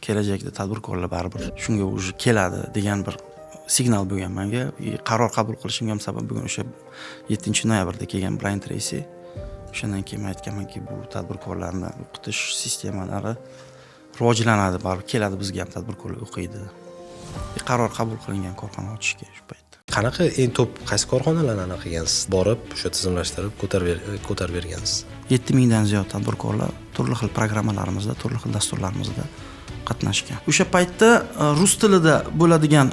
Kelajakda tadbirkorlar baribir shunga уже keladi degan bir signal bo'lgan menga. Qaror qabul qilishimga ham sabab bo'lgan o'sha 7 noyabrda kelgan Brian Tracy. O'shandan keyin men aytganmanki, bu tadbirkorlarni o'qitish sistemalari rivojlanadi, baribir keladi bizga ham tadbirkorlar o'qiydi. Qaror qabul qilingan korxona ochishga shu paytda. Qanaqa eng to'p qaysi korxonalarni anaqa qilgansiz? Borib o'sha tizimlashtirib ko'tarib bergansiz? 7000 dan ziyod tadbirkorlar turli xil programmalarimizda, turli xil dasturlarimizda qatnashgan. O'sha paytda rus tilida bo'ladigan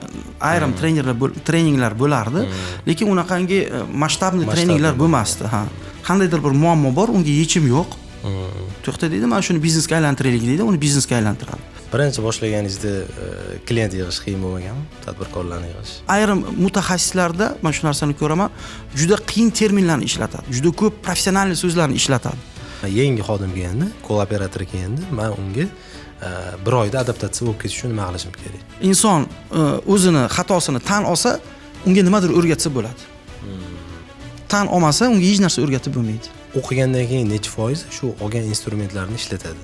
ayrim trenerlar treninglar bo'lardi, lekin unaqangi masshtabli treninglar bo'lmasdi. Ha. Qandaydir bir muammo bor, unga yechim yo'q. To'xta deydi, mana shuni biznesga aylantiraylik deydi, uni biznesga aylantiradi. Birinchi boshlaganingizda klient yig'ish qiyin bo'lmaganmi? Tadbirkorlarni yig'ish. Ayrim mutaxassislarda men shu narsani ko'raman, juda qiyin terminlarni ishlatadi, juda ko'p professional so'zlarni ishlatadi. Yangi xodim kelganda, call operatori kelganda, men unga bir oyda adaptatsiya bo'lib ketish uchun nima qilishim kerak? Inson o'zini xatosini tan olsa, unga nimadir o'rgatsa bo'ladi. Tan olmasa, unga hech narsa o'rgatib bo'lmaydi. O'qigandan keyin necha foiz shu olgan instrumentlarni ishlatadi?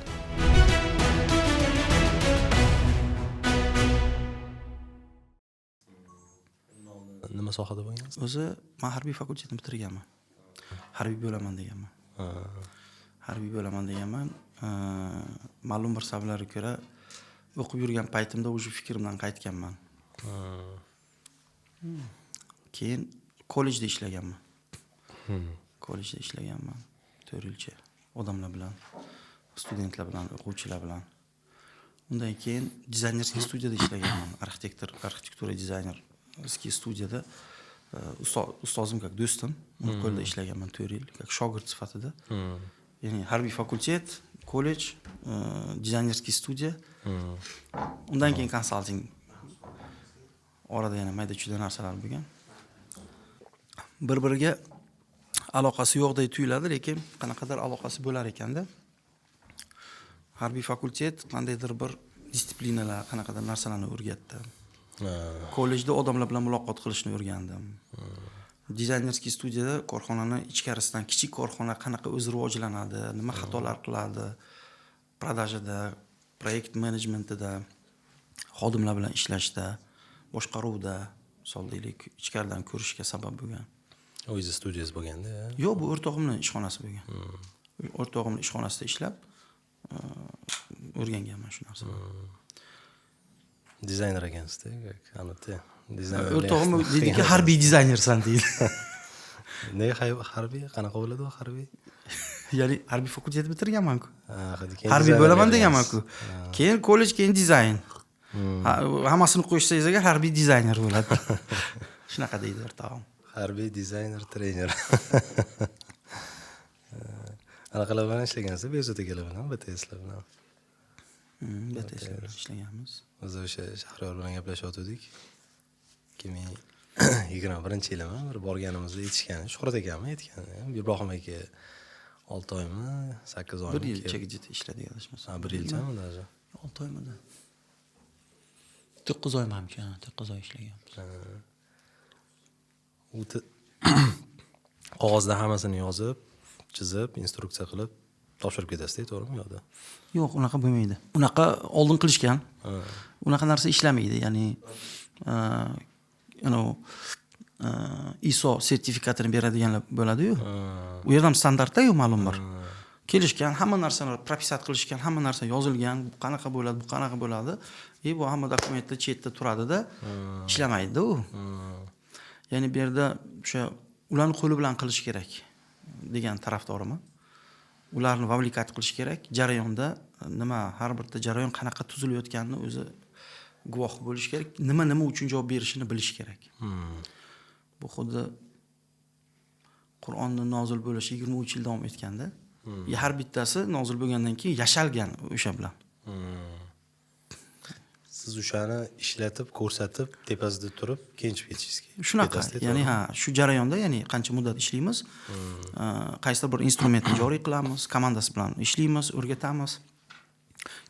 Nima sohada bo'lgansiz? O'zi men harbiy fakultetni bitirganman. Harbiy bo'laman deganman. Harbiy bo'laman deganman. Ma'lum bir sabablarga ko'ra o'qib yurgan paytimda o'sha fikrimdan qaytganman. Keyin kollejda ishlaganman. Kollejda ishlaganman 4 yilcha odamlar bilan, studentlar bilan, o'quvchilar bilan. Undan keyin dizaynerskiy studiyada ishlaganman. Arxitektura dizaynerskiy studiyada ustozim как do'stim, uni qo'lida ishlaganman 4 yil, как shogird sifatida. Ya'ni harbiy fakultet, kollej, dizaynerskiy studiya. Undan keyin konsalting. Orada yana mayda-chuyda narsalar bo'lgan. Bir-biriga aloqasi yo'qday tuyuladi, lekin qanaqadir aloqasi bo'lar ekanda. Harbiy fakultet qandaydir bir disiplinalar, qanaqadir narsalarni o'rgatdi. Kollejda odamlar bilan muloqot qilishni o'rgandim. Dizaynerskiy studiyada korxonani ichkarisidan kichik korxona qanaqa o'zi rivojlanadi, nima xatolar qiladi, продажada, proyekt menejmentida, xodimlar bilan ishlashda, boshqaruvda, misol deylik, ichkaridan ko'rishga sabab bo'lgan. O'zingiz studiyangiz bo'lganda? Yo'q, bu o'rtog'imning ishxonasi bo'lgan. O'rtog'imning ishxonasida ishlab o'rganganman shu narsani. Dizayner ekansizda, albatta. Dizayner. O'rtog'im deydiki, harbiy dizaynersan deydi. Nega harbiy? Qanaqa bo'ladi u harbiy? Ya'ni harbiy fakultetni bitirganman-ku. Harbiy bo'laman deganman-ku. Keyin kollej, keyin dizayn. Hammasini qo'shsangiz agar harbiy dizayner bo'ladi. Shunaqa deydi o'rtog'im. Harbiy dizayner, trener. Anaqalar bilan ishlagansiz, Bezot akalar bilan, BTSlar bilan. BTSlar bilan ishlaganmiz. Biz o'sha Shahriyor bilan gaplashayotgandik. 2021-yilimi bir borganimizda aytishgan, Shuhrat akami aytgan, Ibrohim aka 6 oymi, 8 oymi? Bir yilcha gejda ishladi adashmasam. Ha, bir yilchami даже? 6 oymidi? 9 oy manimcha, 9 oy ishlaganmiz. U qog'ozda hammasini yozib, chizib, instruksiya qilib topshirib ketasiz, to'g'rimi yo'qda? Yo'q, unaqa bo'lmaydi. Unaqa oldin qilishgan. Unaqa narsa ishlamaydi. Ya'ni ISO sertifikatini beradiganlar bo'ladi-yu. U yerda ham standartda-yu ma'lum bir. Kelishgan, hamma narsani propisat qilishgan, hamma narsa yozilgan, bu qanaqa bo'ladi, bu qanaqa bo'ladi. Bu hamma dokumentlar chetda turadi-da, ishlamaydi u. Ya'ni bu yerda o'sha ularni qo'li bilan qilish kerak degan tarafdoriman. Ularni vovlikat qilish kerak. Jarayonda nima, har birta jarayon qanaqa tuzilayotganini o'zi guvoh bo'lish kerak. Nima nima uchun javob berishini bilish kerak. Bu xuddi Qur'onni nozil bo'lishi 23 yil davom etganda, har bittasi nozil bo'lgandan keyin yashalgan o'sha bilan. Siz o'shani ishlatib, ko'rsatib, tepasida turib, keyin chiqib ketishingiz kerak. Shunaqa, ya'ni ha, shu jarayonda, ya'ni qancha muddat ishlaymiz, qaysidir bir instrumentni joriy qilamiz, komandasi bilan ishlaymiz, o'rgatamiz.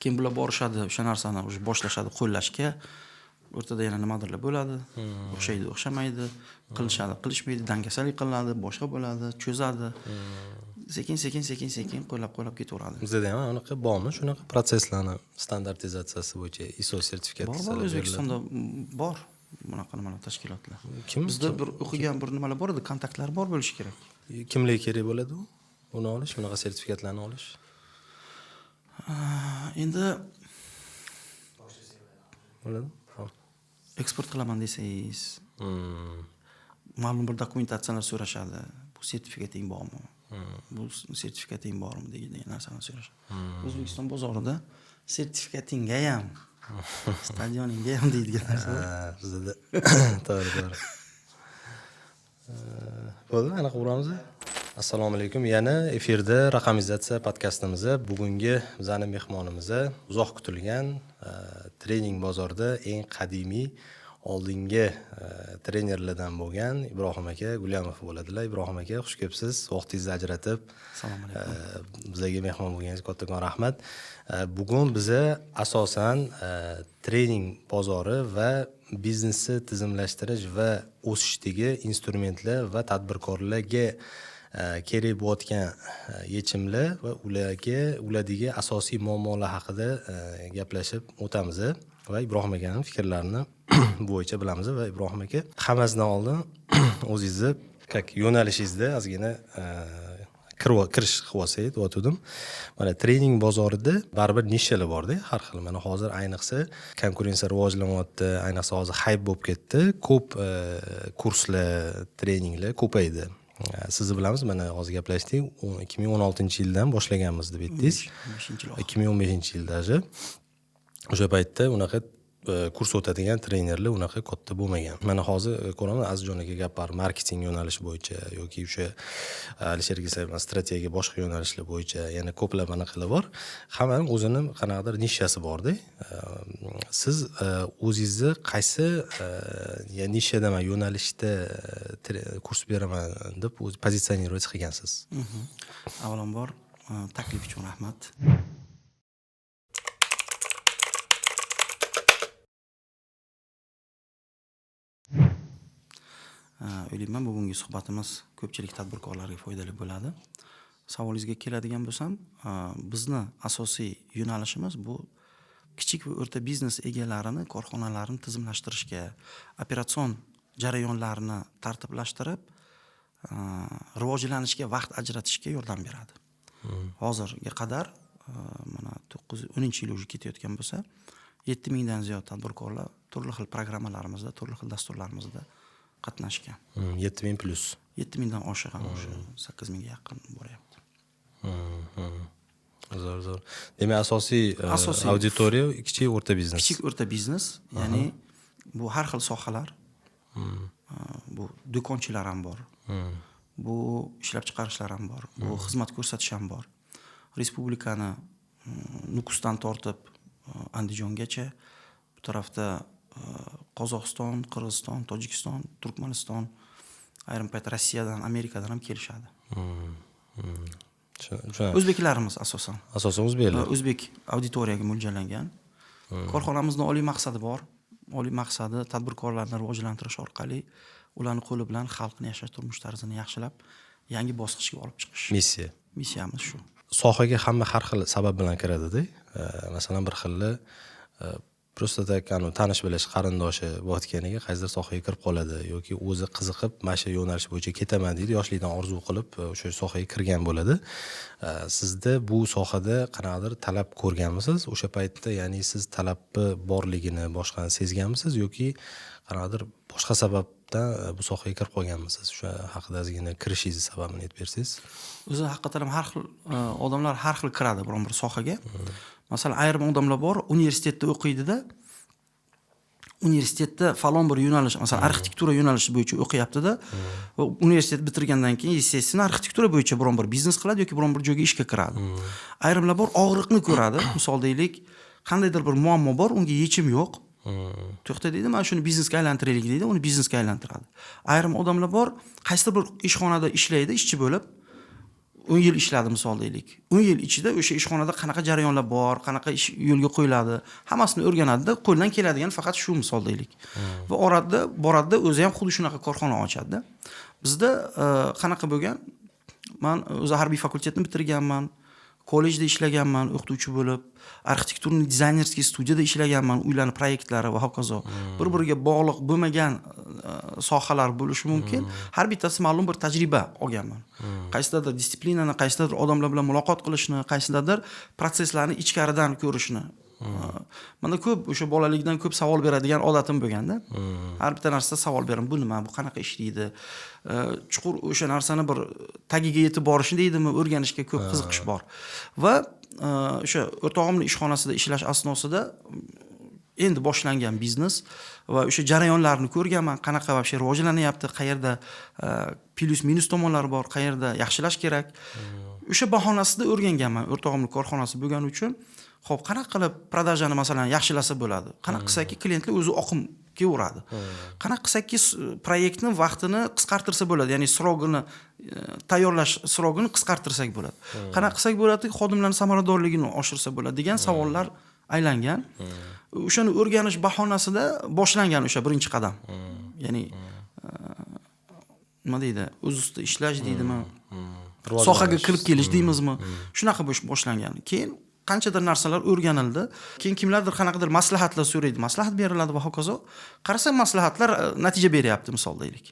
Keyin bular borishadi, o'sha narsani o'sha boshlashadi qo'llashga. O'rtada yana nimadirlar bo'ladi, o'xshaydi, o'xshamaydi, qilishadi, qilishmaydi, dangasalik qiladi, boshqa bo'ladi, cho'zadi. Sekin sekin sekin sekin qo'llab qo'llab ketaveradi. Bizda ham anaqa bormi shunaqa protsesslarni standartizatsiyasi bo'yicha ISO sertifikat Bor, O'zbekistonda bor bunaqa nimalar, tashkilotlar. Kim? Bizda bir o'qigan bir nimalar bor edi, kontaktlar bor bo'lishi kerak. Kimlarga kerak bo'ladi u? Uni olish, bunaqa sertifikatlarni olish? Endi bo'ladi. Eksport qilaman desangiz, ma'lum bir dokumentatsiyalar so'rashadi. Bu sertifikating bormi? Bu sertifikating bormi degan narsani so'rashadi. O'zbekiston bozorida sertifikatingga ham, stadioningga ham deydigan narsa. Bizda to'g'ri, to'g'ri. Bo'ldi, anaqa uramiz. Assalomu alaykum. Yana efirda Raqamizatsiya podkastimiz. Bugungi bizani mehmonimiz uzoq kutilgan trening bozorida eng qadimiy oldingi trenerlardan bo'lgan Ibrohim aka Gulyamov bo'ladilar. Ibrohim aka, xush kelibsiz. Vaqtingizni ajratib, Assalomu alaykum. Bizga mehmon bo'lganingizga kattakon rahmat. Bugun biza asosan trening bozori va biznesni tizimlashtirish va o'sishdagi instrumentlar va tadbirkorlarga kerak bo'layotgan yechimlar va ulardagi asosiy muammolar haqida gaplashib o'tamiz va Ibrohim akaning fikrlarini bo'yicha bilamiz. Va Ibrohim aka, hammasidan oldin o'zingizni как yo'nalishingizda ozgina kirish qilib olsak deyotgandim. Mana trening bozorida baribir nishalar borda, har xil. Mana hozir ayniqsa konkurensiya rivojlanyapti, ayniqsa hozir hayp bo'lib ketdi. Ko'p kurslar, treninglar ko'paydi. Sizni bilamiz, mana hozir gaplashdik, 2016-yildan boshlaganmiz deb aytdingiz. 15-yil. 2015-yil даже. O'sha paytda unaqa kurs o'tadigan trenerlar unaqa katta bo'lmagan. Mana hozir ko'raman, Azizjon aka gap bor, marketing yo'nalishi bo'yicha yoki o'sha Alisher Gisayev strategiya boshqa yo'nalishlar bo'yicha yana ko'plab anaqalar bor. Hammaning o'zini qanaqadir nishasi borda. Siz o'zingizni qaysi nishadaman, yo'nalishda kurs beraman deb o'zi pozitsionировать qilgansiz? Avvalambor taklif uchun rahmat. O'ylayman bugungi suhbatimiz ko'pchilik tadbirkorlarga foydali bo'ladi. Savolingizga keladigan bo'lsam, bizni asosiy yo'nalishimiz bu kichik va o'rta biznes egalarini, korxonalarini tizimlashtirishga, operatsion jarayonlarni tartiblashtirib, rivojlanishga vaqt ajratishga yordam beradi. Hozirga qadar mana 9-10 yil уже ketayotgan bo'lsa, 7000 dan ziyod tadbirkorlar turli xil programmalarimizda, turli xil dasturlarimizda qatnashgan. 7000 plus. 7000 dan oshiq ham, o'sha 8000 ga yaqin boryapti. Zo'r, zo'r. Demak, asosiy auditoriya kichik o'rta biznes. Kichik o'rta biznes, ya'ni bu har xil sohalar. Bu do'konchilar ham bor. Bu ishlab chiqarishlar ham bor. Bu xizmat ko'rsatish ham bor. Respublikani Nukusdan tortib Andijongacha, bu tarafda Qozog'iston, Qirg'iziston, Tojikiston, Turkmaniston, ayrim payt Rossiyadan, Amerikadan ham kelishadi. O'zbeklarimiz asosan. Asosan o'zbeklar. O'zbek auditoriyaga mo'ljallangan. Korxonamizning oliy maqsadi bor. Oliy maqsadi tadbirkorlarni rivojlantirish orqali ularning qo'li bilan xalqni yashash turmush tarzini yaxshilab, yangi bosqichga olib chiqish. Missiya. Missiyamiz shu. Sohaga hamma har xil sabab bilan kiradida. Masalan, bir xilli просто так tanish bilish qarindoshi bo'layotganiga qaysidir sohaga kirib qoladi yoki o'zi qiziqib mana shu yo'nalish bo'yicha ketaman deydi, yoshlikdan orzu qilib o'sha sohaga kirgan bo'ladi. Sizda bu sohada qanaqadir talab ko'rganmisiz? O'sha paytda, ya'ni siz talabni borligini boshqani sezganmisiz yoki qanaqadir boshqa sababdan bu sohaga kirib qolganmisiz? O'sha haqida ozgina kirishingiz sababini aytib bersangiz. O'zi haqiqatan ham har xil odamlar har xil kiradi biron bir sohaga. Masalan, ayrim odamlar bor, universitetda o'qiydida, universitetda falon bir yo'nalish, masalan, arxitektura yo'nalishi bo'yicha o'qiyapti-da, va universitet bitirgandan keyin, естественно, arxitektura bo'yicha biron bir biznes qiladi yoki biron bir joyga ishga kiradi. Ayrimlar bor, og'riqni ko'radi. Misol deylik, qandaydir bir muammo bor, unga yechim yo'q. To'xta deydi, mana shuni biznesga aylantiraylik deydi, uni biznesga aylantiradi. Ayrim odamlar bor, qaysidir bir ishxonada ishlaydi, ishchi bo'lib, 10 yil ishladi misol deylik. 10 yil ichida o'sha ishxonada qanaqa jarayonlar bor, qanaqa ish yo'lga qo'yiladi, hammasini o'rganadi-da, qo'ldan keladigan faqat shu misol deylik. Va orada boradi-da, o'zi ham xuddi shunaqa korxona ochadi-da. Bizda qanaqa bo'lgan? Man o'zi harbiy fakultetni bitirganman, kollejda ishlaganman o'qituvchi bo'lib, архитектурный дизайнерский studiyada ishlaganman, uylarni proyektlari va hokazo. Bir biriga bog'liq bo'lmagan sohalar bo'lishi mumkin. Har bittasi ma'lum bir tajriba olganman. Qaysidadir дисциплина ni, qaysidadir odamlar bilan muloqot qilishni, qaysidadir protsesslarni ichkaridan ko'rishni. Manda ko'p o'sha bolalikdan ko'p savol beradigan odatim bo'lganda. Har bitta narsada savol beraman. Bu nima? Bu qanaqa ishlaydi? Chuqur o'sha narsani bir tagiga yetib borishni deydimi, o'rganishga ko'p qiziqish bor. Va o'sha o'rtog'imning ishxonasida ishlash asnosida endi boshlangan biznes va o'sha jarayonlarni ko'rganman, qanaqa вообще rivojlanyapti, qayerda plyus minus tomonlari bor, qayerda yaxshilash kerak. O'sha bahonasida o'rganganman, o'rtog'imning korxonasi bo'lgani uchun. Xo'p, qanaqa qilib продажа ni masalan yaxshilasa bo'ladi? Qanaqa qilsaki klientlar o'zi oqim kelaveradi? Qanaqa qilsaki proyektni vaqtini qisqartirsa bo'ladi, ya'ni срок ini tayyorlash срок ini qisqartirsak bo'ladi. Qanaqa qilsak bo'ladi, xodimlarning samaradorligini oshirsa bo'ladi degan savollar aylangan. O'shani o'rganish bahonasida boshlangan o'sha birinchi qadam. Ya'ni nima deydi, o'z ustida ishlash deydimi? Sohaga kirib kelish deymizmi? Shunaqa boshlangan. Keyin qanchadir narsalar o'rganildi. Keyin kimlardir qanaqadir maslahatlar so'raydi, maslahat beriladi va hokazo. Qarasam, maslahatlar natija beryapti, misol deylik.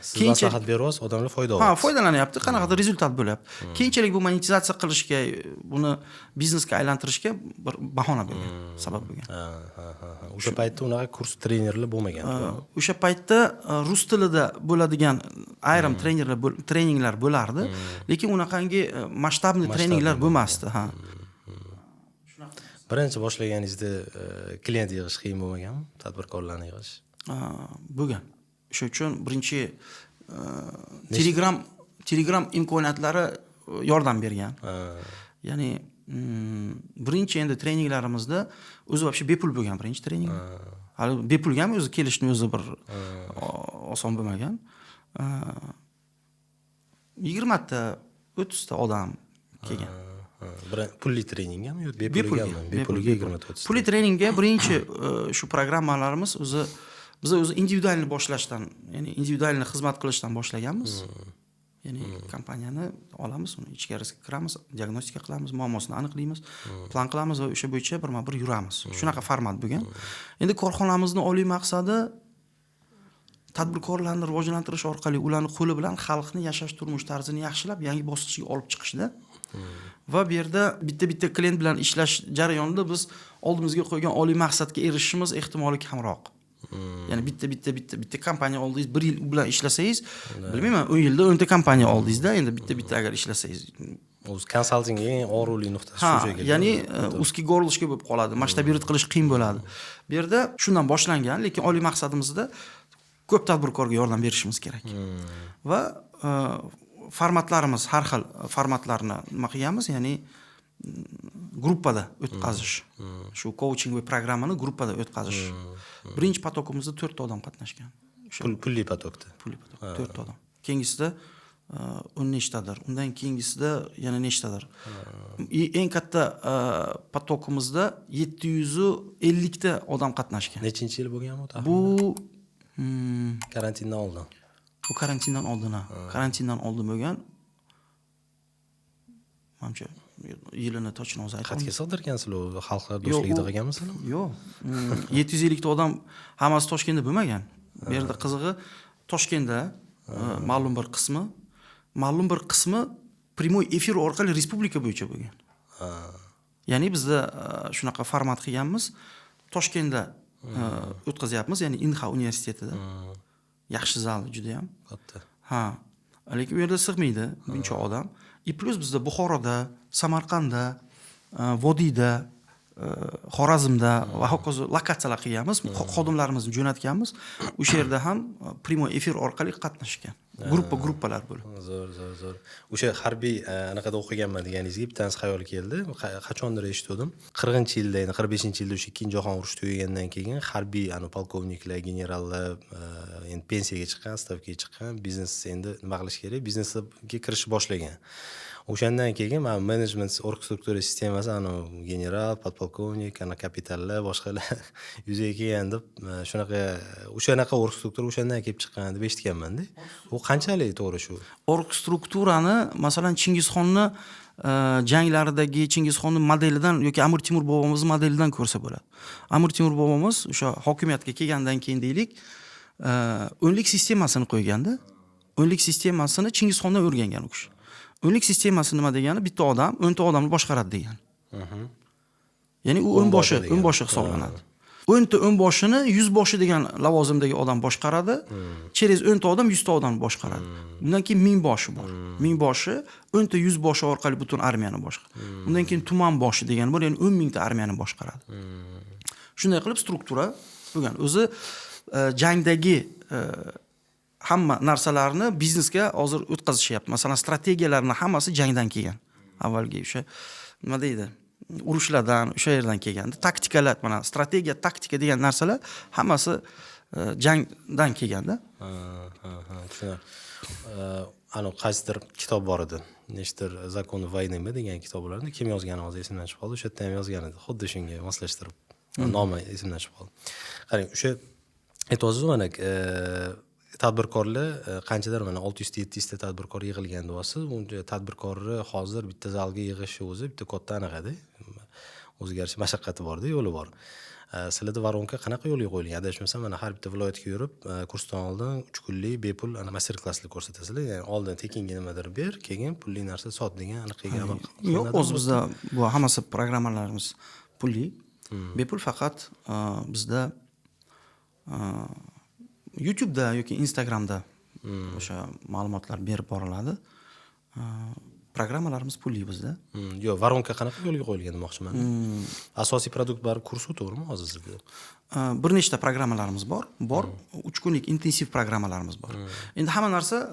Siz maslahat beryapsiz, odamlar foyda olyapti. Ha, foydalanyapti, qanaqadir результат bo'lyapti. Keyinchalik bu monetizatsiya qilishga, buni biznesga aylantirishga bir bahona bo'lgan, sabab bo'lgan. Ha. O'sha paytda unaqa kurs trenerlar bo'lmagan. O'sha paytda rus tilida bo'ladigan ayrim trenerlar, treninglar bo'lardi, lekin unaqangi масштабный treninglar bo'lmasdi, ha. Birinchi boshlaganingizda klient yig'ish qiyin bo'lmaganmi? Tadbirkorlarni yig'ish? Bo'lgan. O'sha uchun birinchi Telegram imkoniyatlari yordam bergan. Ya'ni birinchi endi treninglarimizda o'zi вообще bepul bo'lgan birinchi trening. Hali bepulgami o'zi kelishni o'zi bir oson bo'lmagan. 20ta 30 ta odam kelgan. Pulli treningami yo bepulgami? Bepuliga 20-30. Pulli treningga birinchi shu programmalarimiz o'zi biz o'zi индивидуальный boshlashdan, ya'ni индивидуальный xizmat qilishdan boshlaganmiz. Ya'ni kompaniyani olamiz, uni ichkarisiga kiramiz, diagnostika qilamiz, muammosini aniqlaymiz, plan qilamiz va o'sha bo'yicha birma-bir yuramiz. Shunaqa format bo'lgan. Endi korxonamizni oliy maqsadi tadbirkorlarni rivojlantirish orqali ularni qo'li bilan xalqni yashash turmush tarzini yaxshilab yangi bosqichga olib chiqishda. Va bu yerda bitta-bitta klient bilan ishlash jarayonida biz oldimizga qo'ygan oliy maqsadga erishishimiz ehtimoli kamroq. Ya'ni bitta kompaniya oldingiz, bir yil u bilan ishlasangiz, bilmayman, 10 yilda 10 ta kompaniya oldingizda, endi bitta-bitta agar ishlasangiz. O'zi konsalting eng og'riqli nuqtasi shu joyga. Ya'ni узкий горлышко bo'lib qoladi, масштабировать qilish qiyin bo'ladi. Bu yerda shundan boshlangan, lekin oliy maqsadimizda ko'p tadbirkorga yordam berishimiz kerak. Va formatlarimiz har xil formatlarni nima qilganmiz, ya'ni gruppada o'tkazish. Shu coaching va programmani gruppada o'tkazish. Birinchi поток imizda 4 ta odam qatnashgan. Pulli поток da. Pulli поток, 4 ta odam. Keyingisida 10 nechtadir, undan keyingisida yana nechtadir. Eng katta поток imizda 750 ta odam qatnashgan. Nechinchi yil bo'lgan bu taxminan? Bu karantindan oldin. Bu karantindan oldin, ha. Karantindan oldin bo'lgan. Manimcha yilini точно hozir aytolmayman. Xatga sig'dirgansizlar, u xalqlar do'stligida qilganmisizlar? Yo'q. 750 ta odam hammasi Toshkentda bo'lmagan. Bu yerda qizig'i Toshkentda ma'lum bir qismi, ma'lum bir qismi прямой efir orqali respublika bo'yicha bo'lgan. Ya'ni bizda shunaqa format qilganmiz. Toshkentda o'tkazyapmiz, ya'ni Inha universitetida. Yaxshi zal juda ham. Katta. Ha. Lekin u yerda sig'maydi buncha odam. И плюс bizda Buxoroda, Samarqandda, Vodiyda, Xorazmda va hokazo lokatsiyalar qilganmiz. Xodimlarimizni jo'natganmiz. O'sha yerda ham прямой efir orqali qatnashgan. Gruppa gruppalar bo'lib. Zo'r, zo'r, zo'r. O'sha harbiy anaqada o'qiganman deganingizga bittasi xayol keldi. Qachondir eshitgandim. 40-yilda, endi 45-yilda o'sha Ikkinchi jahon urushi tugagandan keyin harbiy polkovniklar, generallar endi pensiyaga chiqqan, stavkaga chiqqan, biznes endi nima qilish kerak? Biznesga kirishni boshlagan. O'shandan keyin mana menejment оргструктура sistemasi, anavi general, podpolkovnik, ana kapitanlar, boshqalar yuzaga kelgan deb, shunaqa, o'shanaqa оргструктура o'shandan kelib chiqqan deb eshitganmanda. U qanchalik to'g'ri shu? Оргструктура ni, masalan, Chingizxonni janglaridagi Chingizxonni modelidan yoki Amir Temur bobomizni modelidan ko'rsa bo'ladi. Amir Temur bobomiz o'sha hokimiyatga kelgandan keyin, deylik, o'nlik sistemasini qo'yganda, o'nlik sistemasini Chingizxondan o'rgangan u kishi. O'nlik sistemasi nima degani? Bitta odam 10 ta odamni boshqaradi degani. Ya'ni u o'nboshi, degani. O'nboshi hisoblanadi. 10 ta o'nboshini yuzboshi degan lavozimdagi odam boshqaradi. Через 10 ta odam 100 ta odamni boshqaradi. Undan keyin mingboshi bor. Mingboshi 10 ta yuzboshi orqali butun armiyani boshqaradi. Undan keyin tumanboshi degani bor, ya'ni 10 000 ta armiyani boshqaradi. Shunday qilib struktura bo'lgan. O'zi jangdagi hamma narsalarni biznesga hozir o'tkazishyapti. Masalan, strategiyalarni hammasi jangdan kelgan. Avvalgi o'sha, nima deydi, urushlardan, o'sha yerdan kelganda taktikalar, mana strategiya, taktika degan narsalar hammasi jangdan kelganda. Ha, tushunarli. Anavi qaysidir kitob bor edi, nechdir "Закон войны" mi degan kitob bo'lardi, kim yozgani hozir esimdan chiqib qoldi. O'sha yerda ham yozgan edi xuddi shunga moslashtirib, nomi esimdan chiqib qoldi. Qarang, o'sha aytyapsiz, mana tadbirkorlar qanchadir, mana 600 ta, 700 ta tadbirkor yig'ilgan deyapsiz. Uncha tadbirkorni hozir bitta zalga yig'ishi o'zi bitta katta anaqada, o'ziga yarasha mashaqqati borda, yo'li bor. Sizlarda воронка qanaqa yo'lga qo'yilgan? Adashmasam, mana har bitta viloyatga yurib, kursdan oldin 3 kunlik bepul ana мастер класс lar ko'rsatasizlar. Ya'ni oldin tekinga nimadir ber, keyin pulli narsa sot degan anaqaga amal Yo'q, qilinadimi? O'zi bizda bu hammasi programmalarimiz pulli. Bepul faqat bizda YouTube'da yoki Instagramda o'sha ma'lumotlar berib boriladi. Programmalarimiz pulli bizda. Yo'q, воронка qanaqa yo'lga qo'yilgan demoqchiman. Asosiy продукт baribir kursu, to'g'rimi hozir sizda? Bir nechta programmalarimiz bor. Bor 3 kunlik intensiv programmalarimiz bor. Endi hamma narsa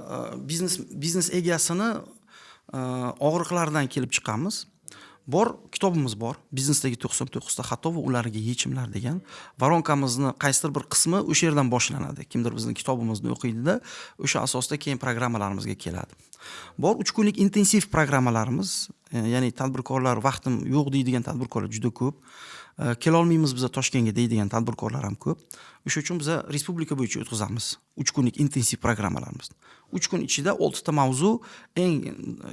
biznes egasini og'riqlaridan kelib chiqamiz. Bor kitobimiz bor, "Biznesdagi 99 ta xato va ularga yechimlar" degan. Воронка mizni qaysidir bir qismi o'sha yerdan boshlanadi. Kimdir bizni kitobimizni o'qiydida, o'sha asosda keyin programmalarimizga keladi. Bor 3 kunlik intensiv programmalarimiz, ya'ni tadbirkorlar "Vaqtim yo'q" deydigan tadbirkorlar juda ko'p. "Kelolmaymiz biza Toshkentga" deydigan tadbirkorlar ham ko'p. O'sha uchun biza respublika bo'yicha o'tkazamiz 3 kunlik intensiv programmalarimizni. 3 kun ichida oltita mavzu, eng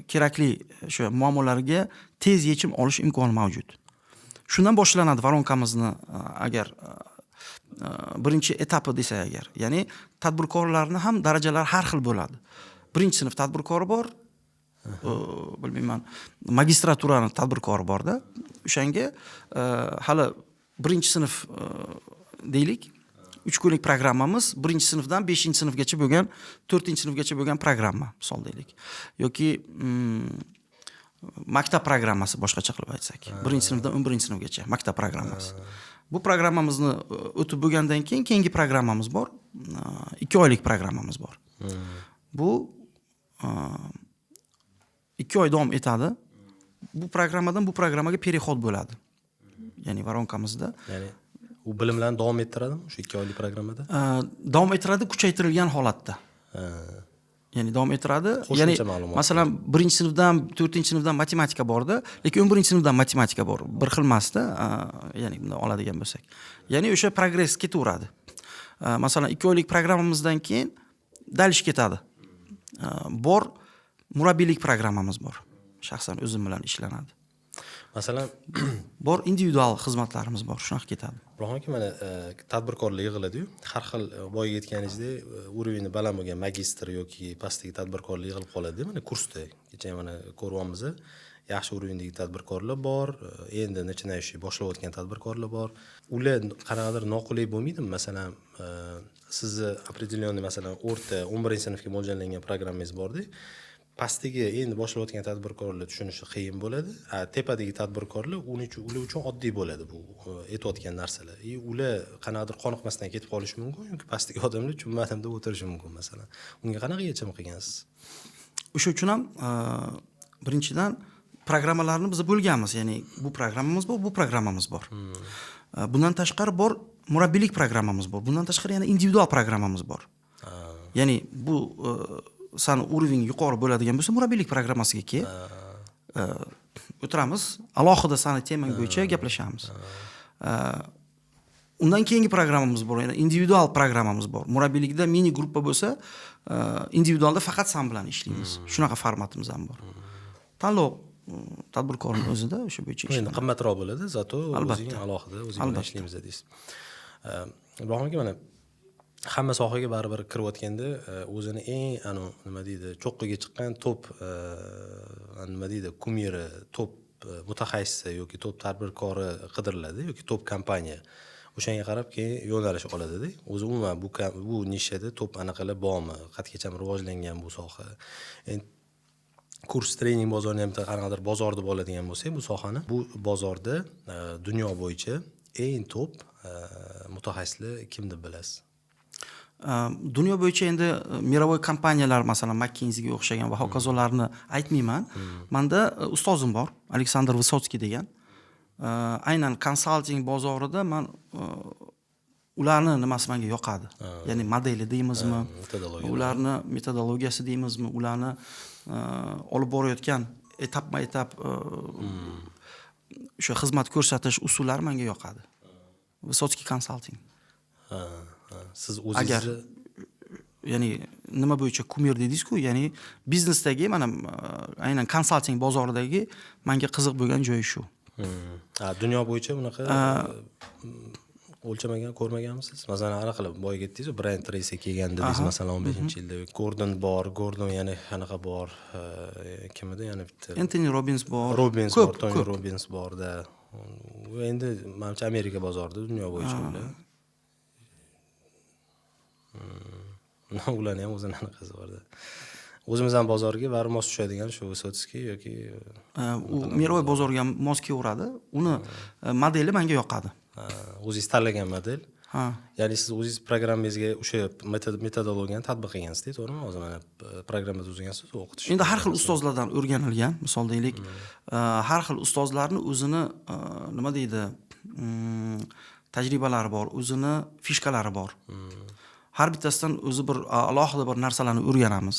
kerakli o'sha muammolarga tez yechim olish imkoni mavjud. Shundan boshlanadi воронка mizni agar birinchi etapi desak agar. Ya'ni tadbirkorlarni ham darajalari har xil bo'ladi. Birinchi sinf tadbirkori bor, bilmayman, magistraturani tadbirkori borda. O'shanga hali birinchi sinf deylik, 3 kunlik programmamiz birinchi sinfdan beshinchi sinfgacha bo'lgan, to'rtinchi sinfgacha bo'lgan programma misol deylik yoki maktab programmasi, boshqacha qilib aytsak, birinchi sinfdan 11-sinfgacha maktab programmasi. Bu programmamizni o'tib bo'lgandan keyin keyingi programmamiz bor, 2 oylik programmamiz bor. Bu 2 oy davom etadi. Bu programmadan bu programmaga переход bo'ladi, ya'ni воронка mizda. Ya'ni u bilimlarni davom ettiradimi o'sha 2 oylik programmada? Davom ettiradi kuchaytirilgan holatda. Ya'ni davom ettiradi. Qo'shimcha Ya'ni ma'lumot. masalan, birinchi sinfdan, to'rtinchi sinfdan matematika borda, lekin 11-sinfdan matematika bor, bir xil emasda. Ya'ni bunday oladigan bo'lsak, ya'ni o'sha progress ketaveradi. Masalan, 2 oylik programmamizdan keyin дальше ketadi. Bor murabbiylik programmamiz bor, shaxsan o'zim bilan ishlanadi. Masalan, Bor individual xizmatlarimiz bor, shunaqa ketadi. Ibrohim aka, mana tadbirkorlar yig'iladiyu, har xil, boyagi aytganingizdek, уровень i baland bo'lgan magistr yoki pastdagi tadbirkorlar yig'ilib qoladi mana kursda. Kecha mana ko'ryapmiz, yaxshi уровень dagi tadbirkorlar bor, endi начинающий, boshlayotgan tadbirkorlar bor. Ular qanaqadir noqulay bo'lmaydimi? Masalan, sizni определенный, masalan, o'rta, 11-sinfga mo'ljallangan programmangiz borda, pastdagi endi boshlayotgan tadbirkorlar tushunishi qiyin bo'ladi, a tepadagi tadbirkorlar uning uchun, ular uchun oddiy bo'ladi bu aytayotgan narsalar. И ular qanaqadir qoniqmasdan ketib qolishi mumkin yoki pastdagi odamlar tushunmadim deb o'tirishi mumkin. Masalan, unga qanaqa yechim qilgansiz? O'sha uchun ham birinchidan programmalarni biz bo'lganmiz, ya'ni bu programmamiz bor, bu programmamiz bor. Bundan tashqari bor murabbiylik programmamiz bor, bundan tashqari yana individual programmamiz bor. Ya'ni bu Sani уровень yuqori bo'ladigan bo'lsa, murabbiylik programmasiga kel, o'tiramiz, alohida sani temang bo'yicha gaplashamiz. Undan keyingi programmamiz bor, ya'ni individual programmamiz bor. Murabbiylikda mini gruppa bo'lsa, individualda faqat san bilan ishlaymiz. Shunaqa formatimiz ham bor. Tanlov tadbirkorni o'zida, o'sha bo'yicha Endi ishlanadi. qimmatroq bo'ladi, зато Albatta. o'zing alohida o'zing bilan ishlaymiz deysiz. Ibrohim aka, mana hamma sohaga baribir kirayotganda o'zini eng anavi, nima deydi, cho'qqiga chiqqan top, nima deydi, кумир i, top mutaxassisi yoki top tadbirkori qidiriladi yoki top kompaniya. O'shanga qarab keyin yo'nalish oladida. O'zi umuman bu nishada top anaqalar bormi, qatgacha rivojlangan bu soha? Endi kurs trening bozorini ham bitta qanaqadir bozor deb oladigan bo'lsak, bu sohani, bu bozorda dunyo bo'yicha eng top mutaxassislar kim deb bilasiz? Dunyo bo'yicha endi мировой kompaniyalar, masalan, McKinseyga o'xshagan va hokazolarni aytmayman. Manda ustozim bor, Aleksandr Vысоцкий degan. Aynan konsalting bozorida man ularni nimasi menga yoqadi, ya'ni modeli deymizmi, Metodologiya. ularni metodologiyasi deymizmi, ularni olib borayotgan etapma etap o'sha xizmat ko'rsatish usullari menga yoqadi. Высоцкий konsalting. Ha, siz Agar o'zingizni ya'ni nima bo'yicha кумир dedingizku, ya'ni biznesdagi mana aynan konsalting bozoridagi manga qiziq bo'lgan joyi shu. Ha, dunyo bo'yicha bunaqa o'lchamagan, ko'rmaganmisiz? Masalan, anaqa qilib boyagi aytdingizu, Bryan Treysi kelgan dedingiz, masalan, 15-yilda. Gordon bor, Gordon, yana qanaqa bor, kim edi yana bitta? Entoni Robbins bor. Robbins Ko'p, bor, Toni ko'p. Robbins borda. U endi manimcha Amerika bozorida, dunyo bo'yicha ular. Ularni ham o'zini anaqasi borda. O'zimiz ham bozorga baribir mos tushadigan shu Высоцкий yoki U мировой bozorga ham mos kelaveradi. Uni modeli menga yoqadi. Ha, o'zingiz tanlagan model. Ha. Ya'ni siz o'zingiz programmangizga o'sha metodologiyani tatbiq qilgansiz, to'g'rimi? Hozir mana programma tuzgansiz, o'qitish. Endi har xil ustozlardan o'rganilgan, misol deylik, har xil ustozlarni o'zini nima deydi, tajribalari bor, o'zini фишка lari bor. Har bittasidan o'zi bir alohida bir narsalarni o'rganamiz.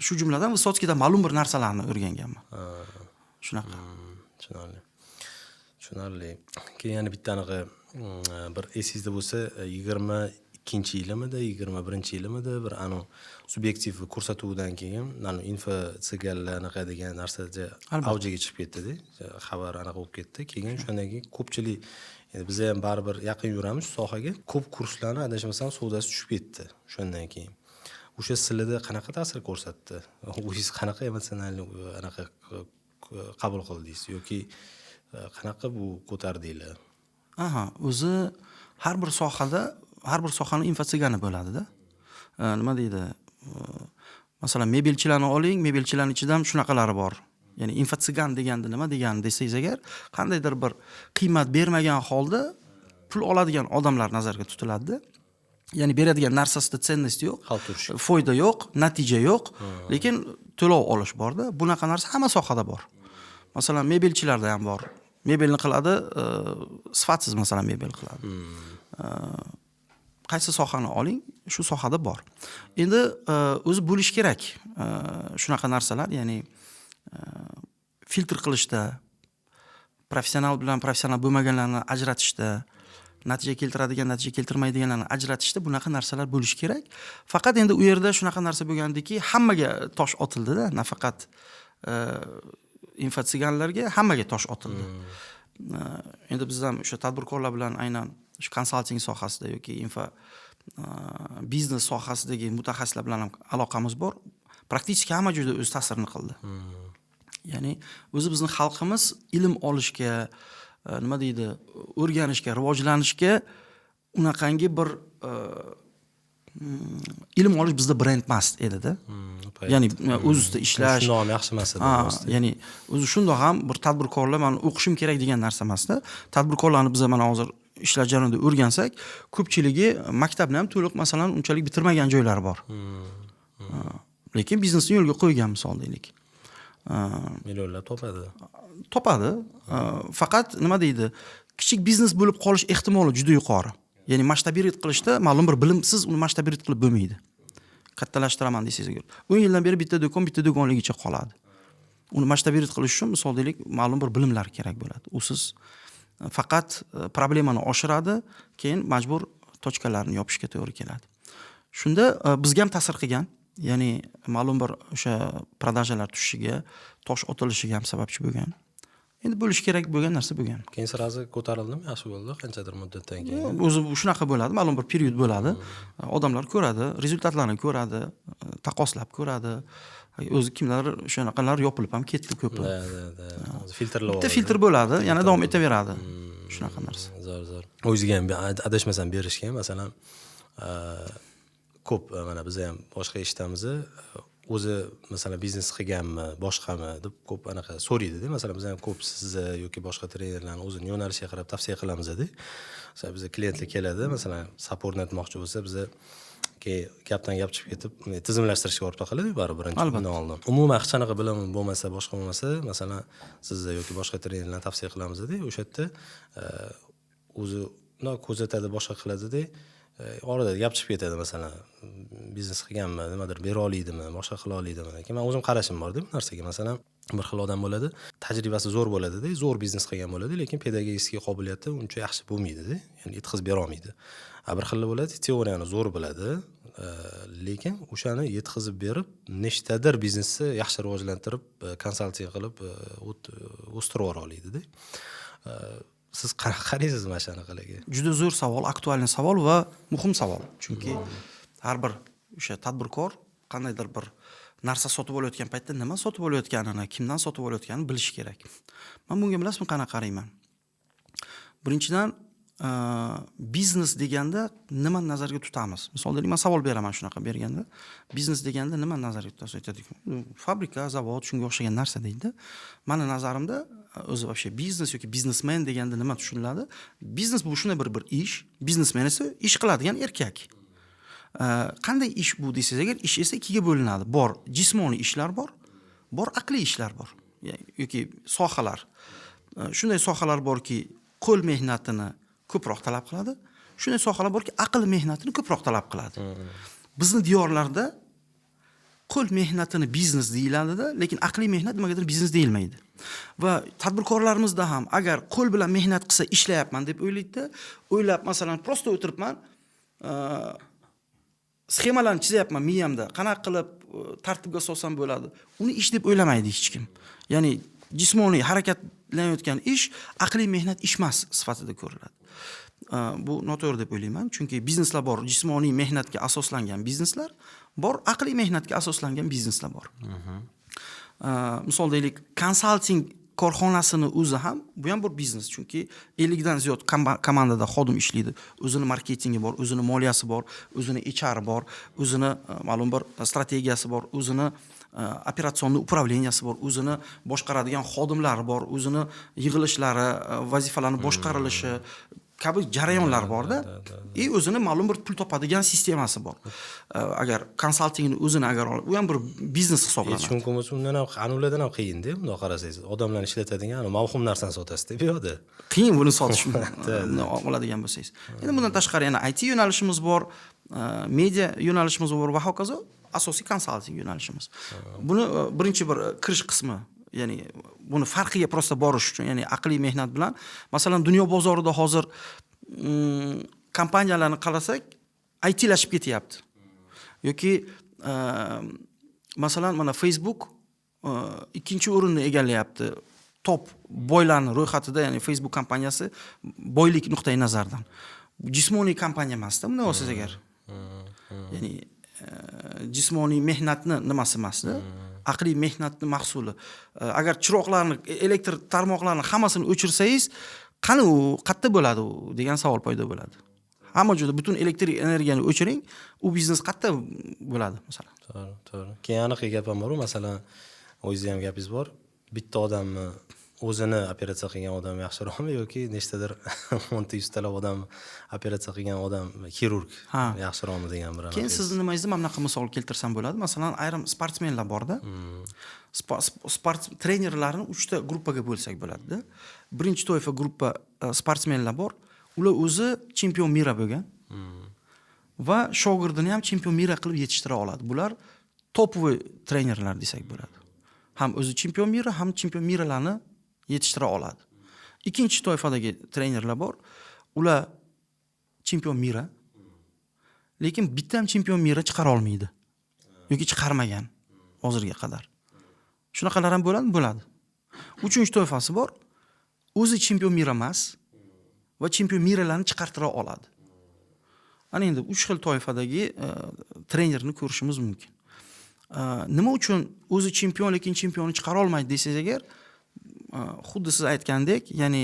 Shu jumladan Высоцкийdan ma'lum bir narsalarni o'rganganman. Shunaqa. Tushunarli. Tushunarli. Keyin yana bitta anaqa bir esingizda bo'lsa, 22-yilimidi, 21-yilimidi, bir anu subyektiv ko'rsatuvidan keyin anu info tsiganlar anaqa degan narsa avjiga chiqib ketdida, xabar anaqa bo'lib ketdi. Keyin o'shandan keyin ko'pchilik, endi biz ham baribir yaqin yuramiz shu sohaga, ko'p kurslarni, adashmasam, savdosi tushib ketdi o'shandan keyin. O'sha sizlarda qanaqa ta'sir ko'rsatdi? O'zingiz qanaqa emotsional anaqa qabul qildingiz yoki qanaqa bu ko'tardinglar? Aha, o'zi har bir sohada, har bir sohani infotsigani bo'ladida. Nima deydi? Masalan, mebelchilarni oling, mebelchilarning ichida ham shunaqalari bor. Ya'ni infotsigan deganda nima degani desangiz agar, qandaydir bir qiymat bermagan holda pul oladigan odamlar nazarga tutiladida. Ya'ni beradigan narsasida ценность yo'q, Xalturish. foyda yo'q, natija yo'q, lekin to'lov olish borda. Bunaqa narsa hamma sohada bor. Masalan, mebelchilarda ham bor. Mebelni qiladi, sifatsiz, masalan, mebel qiladi. Qaysi sohani oling, shu sohada bor. Endi o'zi bo'lishi kerak shunaqa narsalar, ya'ni filtr qilishda, professional bilan professional bo'lmaganlarni ajratishda, natija keltiradigan, natija keltirmaydiganlarni ajratishda bunaqa narsalar bo'lishi kerak. Faqat endi u yerda shunaqa narsa bo'lgandiki, hammaga tosh otildida, nafaqat infotsiganlarga, hammaga tosh otildi. Endi biz ham o'sha tadbirkorlar bilan, aynan shu konsalting sohasida yoki info biznes sohasidagi mutaxassislar bilan ham aloqamiz bor. Практически hamma joyda o'z ta'sirini qildi. Ya'ni o'zi bizni xalqimiz ilm olishga, nima deydi, o'rganishga, rivojlanishga unaqangi bir ilm olish bizda brend emas edida. U payt. Ya'ni o'z ustida ishlash. Shundoq ham yaxshi emas edi. Ha, rost. ya'ni o'zi shundoq ham bir tadbirkorlar mana o'qishim kerak degan narsa emasda. Tadbirkorlarni biza mana hozir ishlar jarayonida o'rgansak, ko'pchiligi maktabni ham to'liq, masalan, unchalik bitirmagan joylari bor. Ha, lekin biznesni yo'lga qo'ygan, misol deylik. Millionlab topadi. Topadi. Faqat nima deydi, kichik biznes bo'lib qolish ehtimoli juda yuqori. Ya'ni масштабировать qilishda ma'lum bir bilimsiz uni масштабировать qilib bo'lmaydi. Kattalashtiraman desangiz agar, 10 yildan beri bitta do'kon bitta do'konligicha qoladi. Uni масштабировать qilish uchun, misol deylik, ma'lum bir bilimlar kerak bo'ladi. Usiz faqat problemani oshiradi, keyin majbur точка larni yopishga to'g'ri keladi. Shunda bizga ham ta'sir qilgan, ya'ni ma'lum bir o'sha продажа lar tushishiga, tosh otilishiga ham sababchi bo'lgan. Endi bo'lishi kerak bo'lgan narsa bo'lgan. Keyin сразу ko'tarildimi, yaxshi bo'ldi qanchadir muddatdan keyin? O'zi shunaqa bo'ladi, ma'lum bir период bo'ladi, odamlar ko'radi, результат larni ko'radi, taqqoslab ko'radi. O'zi kimlar shunaqalar yopilib ham ketdi ko'pi. Да, filtrlab Bitta oladi. Filtr bo'ladi, yana davom etaveradi shunaqa narsa. Zo'r, zo'r. O'ziga ham adashmasam berishgan, masalan, ko'p mana biz ham boshqa eshitamiz, o'zi masalan biznes qilganmi, boshqami deb ko'p anaqa so'raydida. Masalan, biz ham ko'p sizni yoki boshqa trenerlarni o'zini yo'nalishiga qarab tavsiya qilamizda. Masalan, bizga klientlar keladi, masalan, SAP o'rnatmoqchi bo'lsa, biza keyin gapdan gap chiqib ketib, tizimlashtirishga borib taqaladi baribir birinchi. Undan oldin umuman hech qanaqa bilimi bo'lmasa, boshqa bo'lmasa, masalan, sizni yoki boshqa trenerlarni tavsiya qilamizda. O'sha yerda o'zi bundoq ko'rsatadi, boshqa qiladida, orada gap chiqib ketadi, masalan, biznes qilganmi, nimadir bera oladimi, boshqa qila oladimi. Keyin man o'zim qarashim borda bu narsaga. Masalan, bir xil odam bo'ladi, tajribasi zo'r bo'ladida, zo'r biznes qilgan bo'ladi, lekin pedagogический qobiliyati uncha yaxshi bo'lmaydida, ya'ni yetkazib berolmaydi. A bir xili bo'ladi, teoriyani zo'r biladi, lekin o'shani yetkazib berib, nechtadir biznesni yaxshi rivojlantirib, konsalting qilib, o'stirib yubora oladida. Siz qanaqa qaraysiz mana shunaqalarga? Juda zo'r savol, актуальный savol va muhim savol, chunki har bir o'sha tadbirkor qandaydir bir narsa sotib olayotgan paytda nima sotib olayotganini, kimdan sotib olayotganini bilishi kerak. Man bunga, bilasizmi, qanaqa qarayman? Birinchidan, biznes deganda nimani nazarga tutamiz? Misol deylik, man savol beraman shunaqa berganda, biznes deganda nimani nazarga tutasiz? Aytadiki, fabrika, zavod, shunga o'xshagan narsa deydida. Mani nazarimda o'zi вообще biznes yoki biznesmen deganda nima tushuniladi? Biznes bu shunday bir ish, biznesmen esa ish qiladigan erkak. Qanday ish bu desangiz agar, ish esa ikkiga bo'linadi. Bor jismoniy ishlar bor, bor aqliy ishlar bor yoki sohalar. Shunday sohalar borki, qo'l mehnatini ko'proq talab qiladi, shunday sohalar borki, aql mehnatini ko'proq talab qiladi. Bizni diyorlarda qo'l mehnatini biznes deyiladida, lekin aqliy mehnat nimagadir biznes deyilmaydi. Va tadbirkorlarimizda ham agar qo'l bilan mehnat qilsa, ishlayapman deb o'ylaydida. O'ylab, masalan, просто o'tiribman, sxemalarni chizyapman miyamda, qanaqa qilib tartibga solsam bo'ladi, uni ish deb o'ylamaydi hech kim. Ya'ni jismoniy harakatlanayotgan ish aqliy mehnat ish emas sifatida ko'riladi. Bu noto'g'ri deb o'ylayman, chunki bizneslar bor jismoniy mehnatga asoslangan, bizneslar bor aqliy mehnatga asoslangan, bizneslar bor. Misol deylik, konsalting korxonasini o'zi ham, bu ham bir biznes, chunki 50dan ziyod komandada xodim ishlaydi, o'zini marketingi bor, o'zini moliyasi bor, o'zini HRi bor, o'zini ma'lum bir strategiyasi bor, o'zini операционный управления si bor, o'zini boshqaradigan xodimlari bor, o'zini yig'ilishlari, vazifalarni boshqarilishi kabi jarayonlar borda и o'zini ma'lum bir pul topadigan sistemasi bor. Agar konsaltingni o'zini agar olib, u ham bir biznes hisoblanadi. Aytish mumkin bo'lsa, undan ham, anavilardan ham qiyinda bundoq qarasangiz. Odamlarni ishlatadigan mavhum narsani sotasizda bu yoqda. Qiyin buni sotish, oladigan bo'lsangiz. Endi bundan tashqari yana IT yo'nalishimiz bor, media yo'nalishimiz bor va hokazo, asosiy konsalting yo'nalishimiz. Buni birinchi bir kirish qismi, ya'ni buni farqiga просто borish uchun, ya'ni aqliy mehnat bilan, masalan, dunyo bozorida hozir kompaniyalarni qarasak, ITlashib ketyapti. Yoki masalan, mana Facebook ikkinchi o'rinni egallayapti top boylarni ro'yxatida, ya'ni Facebook kompaniyasi boylik nuqtai nazaridan. Jismoniy kompaniya emasda, bunday olsangiz agar. Ya'ni jismoniy mehnatni nimasi emasda, aqliy mehnatni mahsuli. Agar chiroqlarni, elektr tarmoqlarini hammasini o'chirsangiz, qani u, qayerda bo'ladi u degan savol paydo bo'ladi. Hamma joyda butun elektr energiyani o'chiring, u biznes qayerda bo'ladi, masalan? To'g'ri, to'g'ri. Keyin aniq gap ham boru, masalan, o'zingizni ham gapingiz bor. Bitta odamni o'zini operatsiya qilgan odam yaxshiroqmi yoki nechtadir o'nta, yuztalab odam operatsiya qilgan odam, xirurg yaxshiroqmi degan bir Keyin anaqa. Sizni nimangizda mana bunaqa misol keltirsam bo'ladi. Masalan, ayrim sportsmenlar borda. Sport trenerlarni uchta gruppaga bo'lsak bo'ladida. Birinchi toifa gruppa sportsmenlar bor. Ular o'zi чемпион мира bo'lgan. Va shogirdini ham чемпион мира qilib yetishtira oladi. Bular топовый trenerlar desak bo'ladi. Ham o'zi чемпион мира, ham чемпион мира larni yetishtira oladi. Ikkinchi toifadagi trenerlar bor. Ular чемпион мира, lekin bitta ham чемпион мира chiqara olmaydi yoki chiqarmagan hozirga qadar. Shunaqalar ham bo'ladi, bo'ladi. Uchinchi toifasi bor. O'zi чемпион мира emas va чемпион мира larni chiqartira oladi. Ana endi uch xil toifadagi trenerni ko'rishimiz mumkin. Nima uchun o'zi chempion, lekin chempionni chiqara olmaydi desangiz agar, xuddi siz aytgandek, ya'ni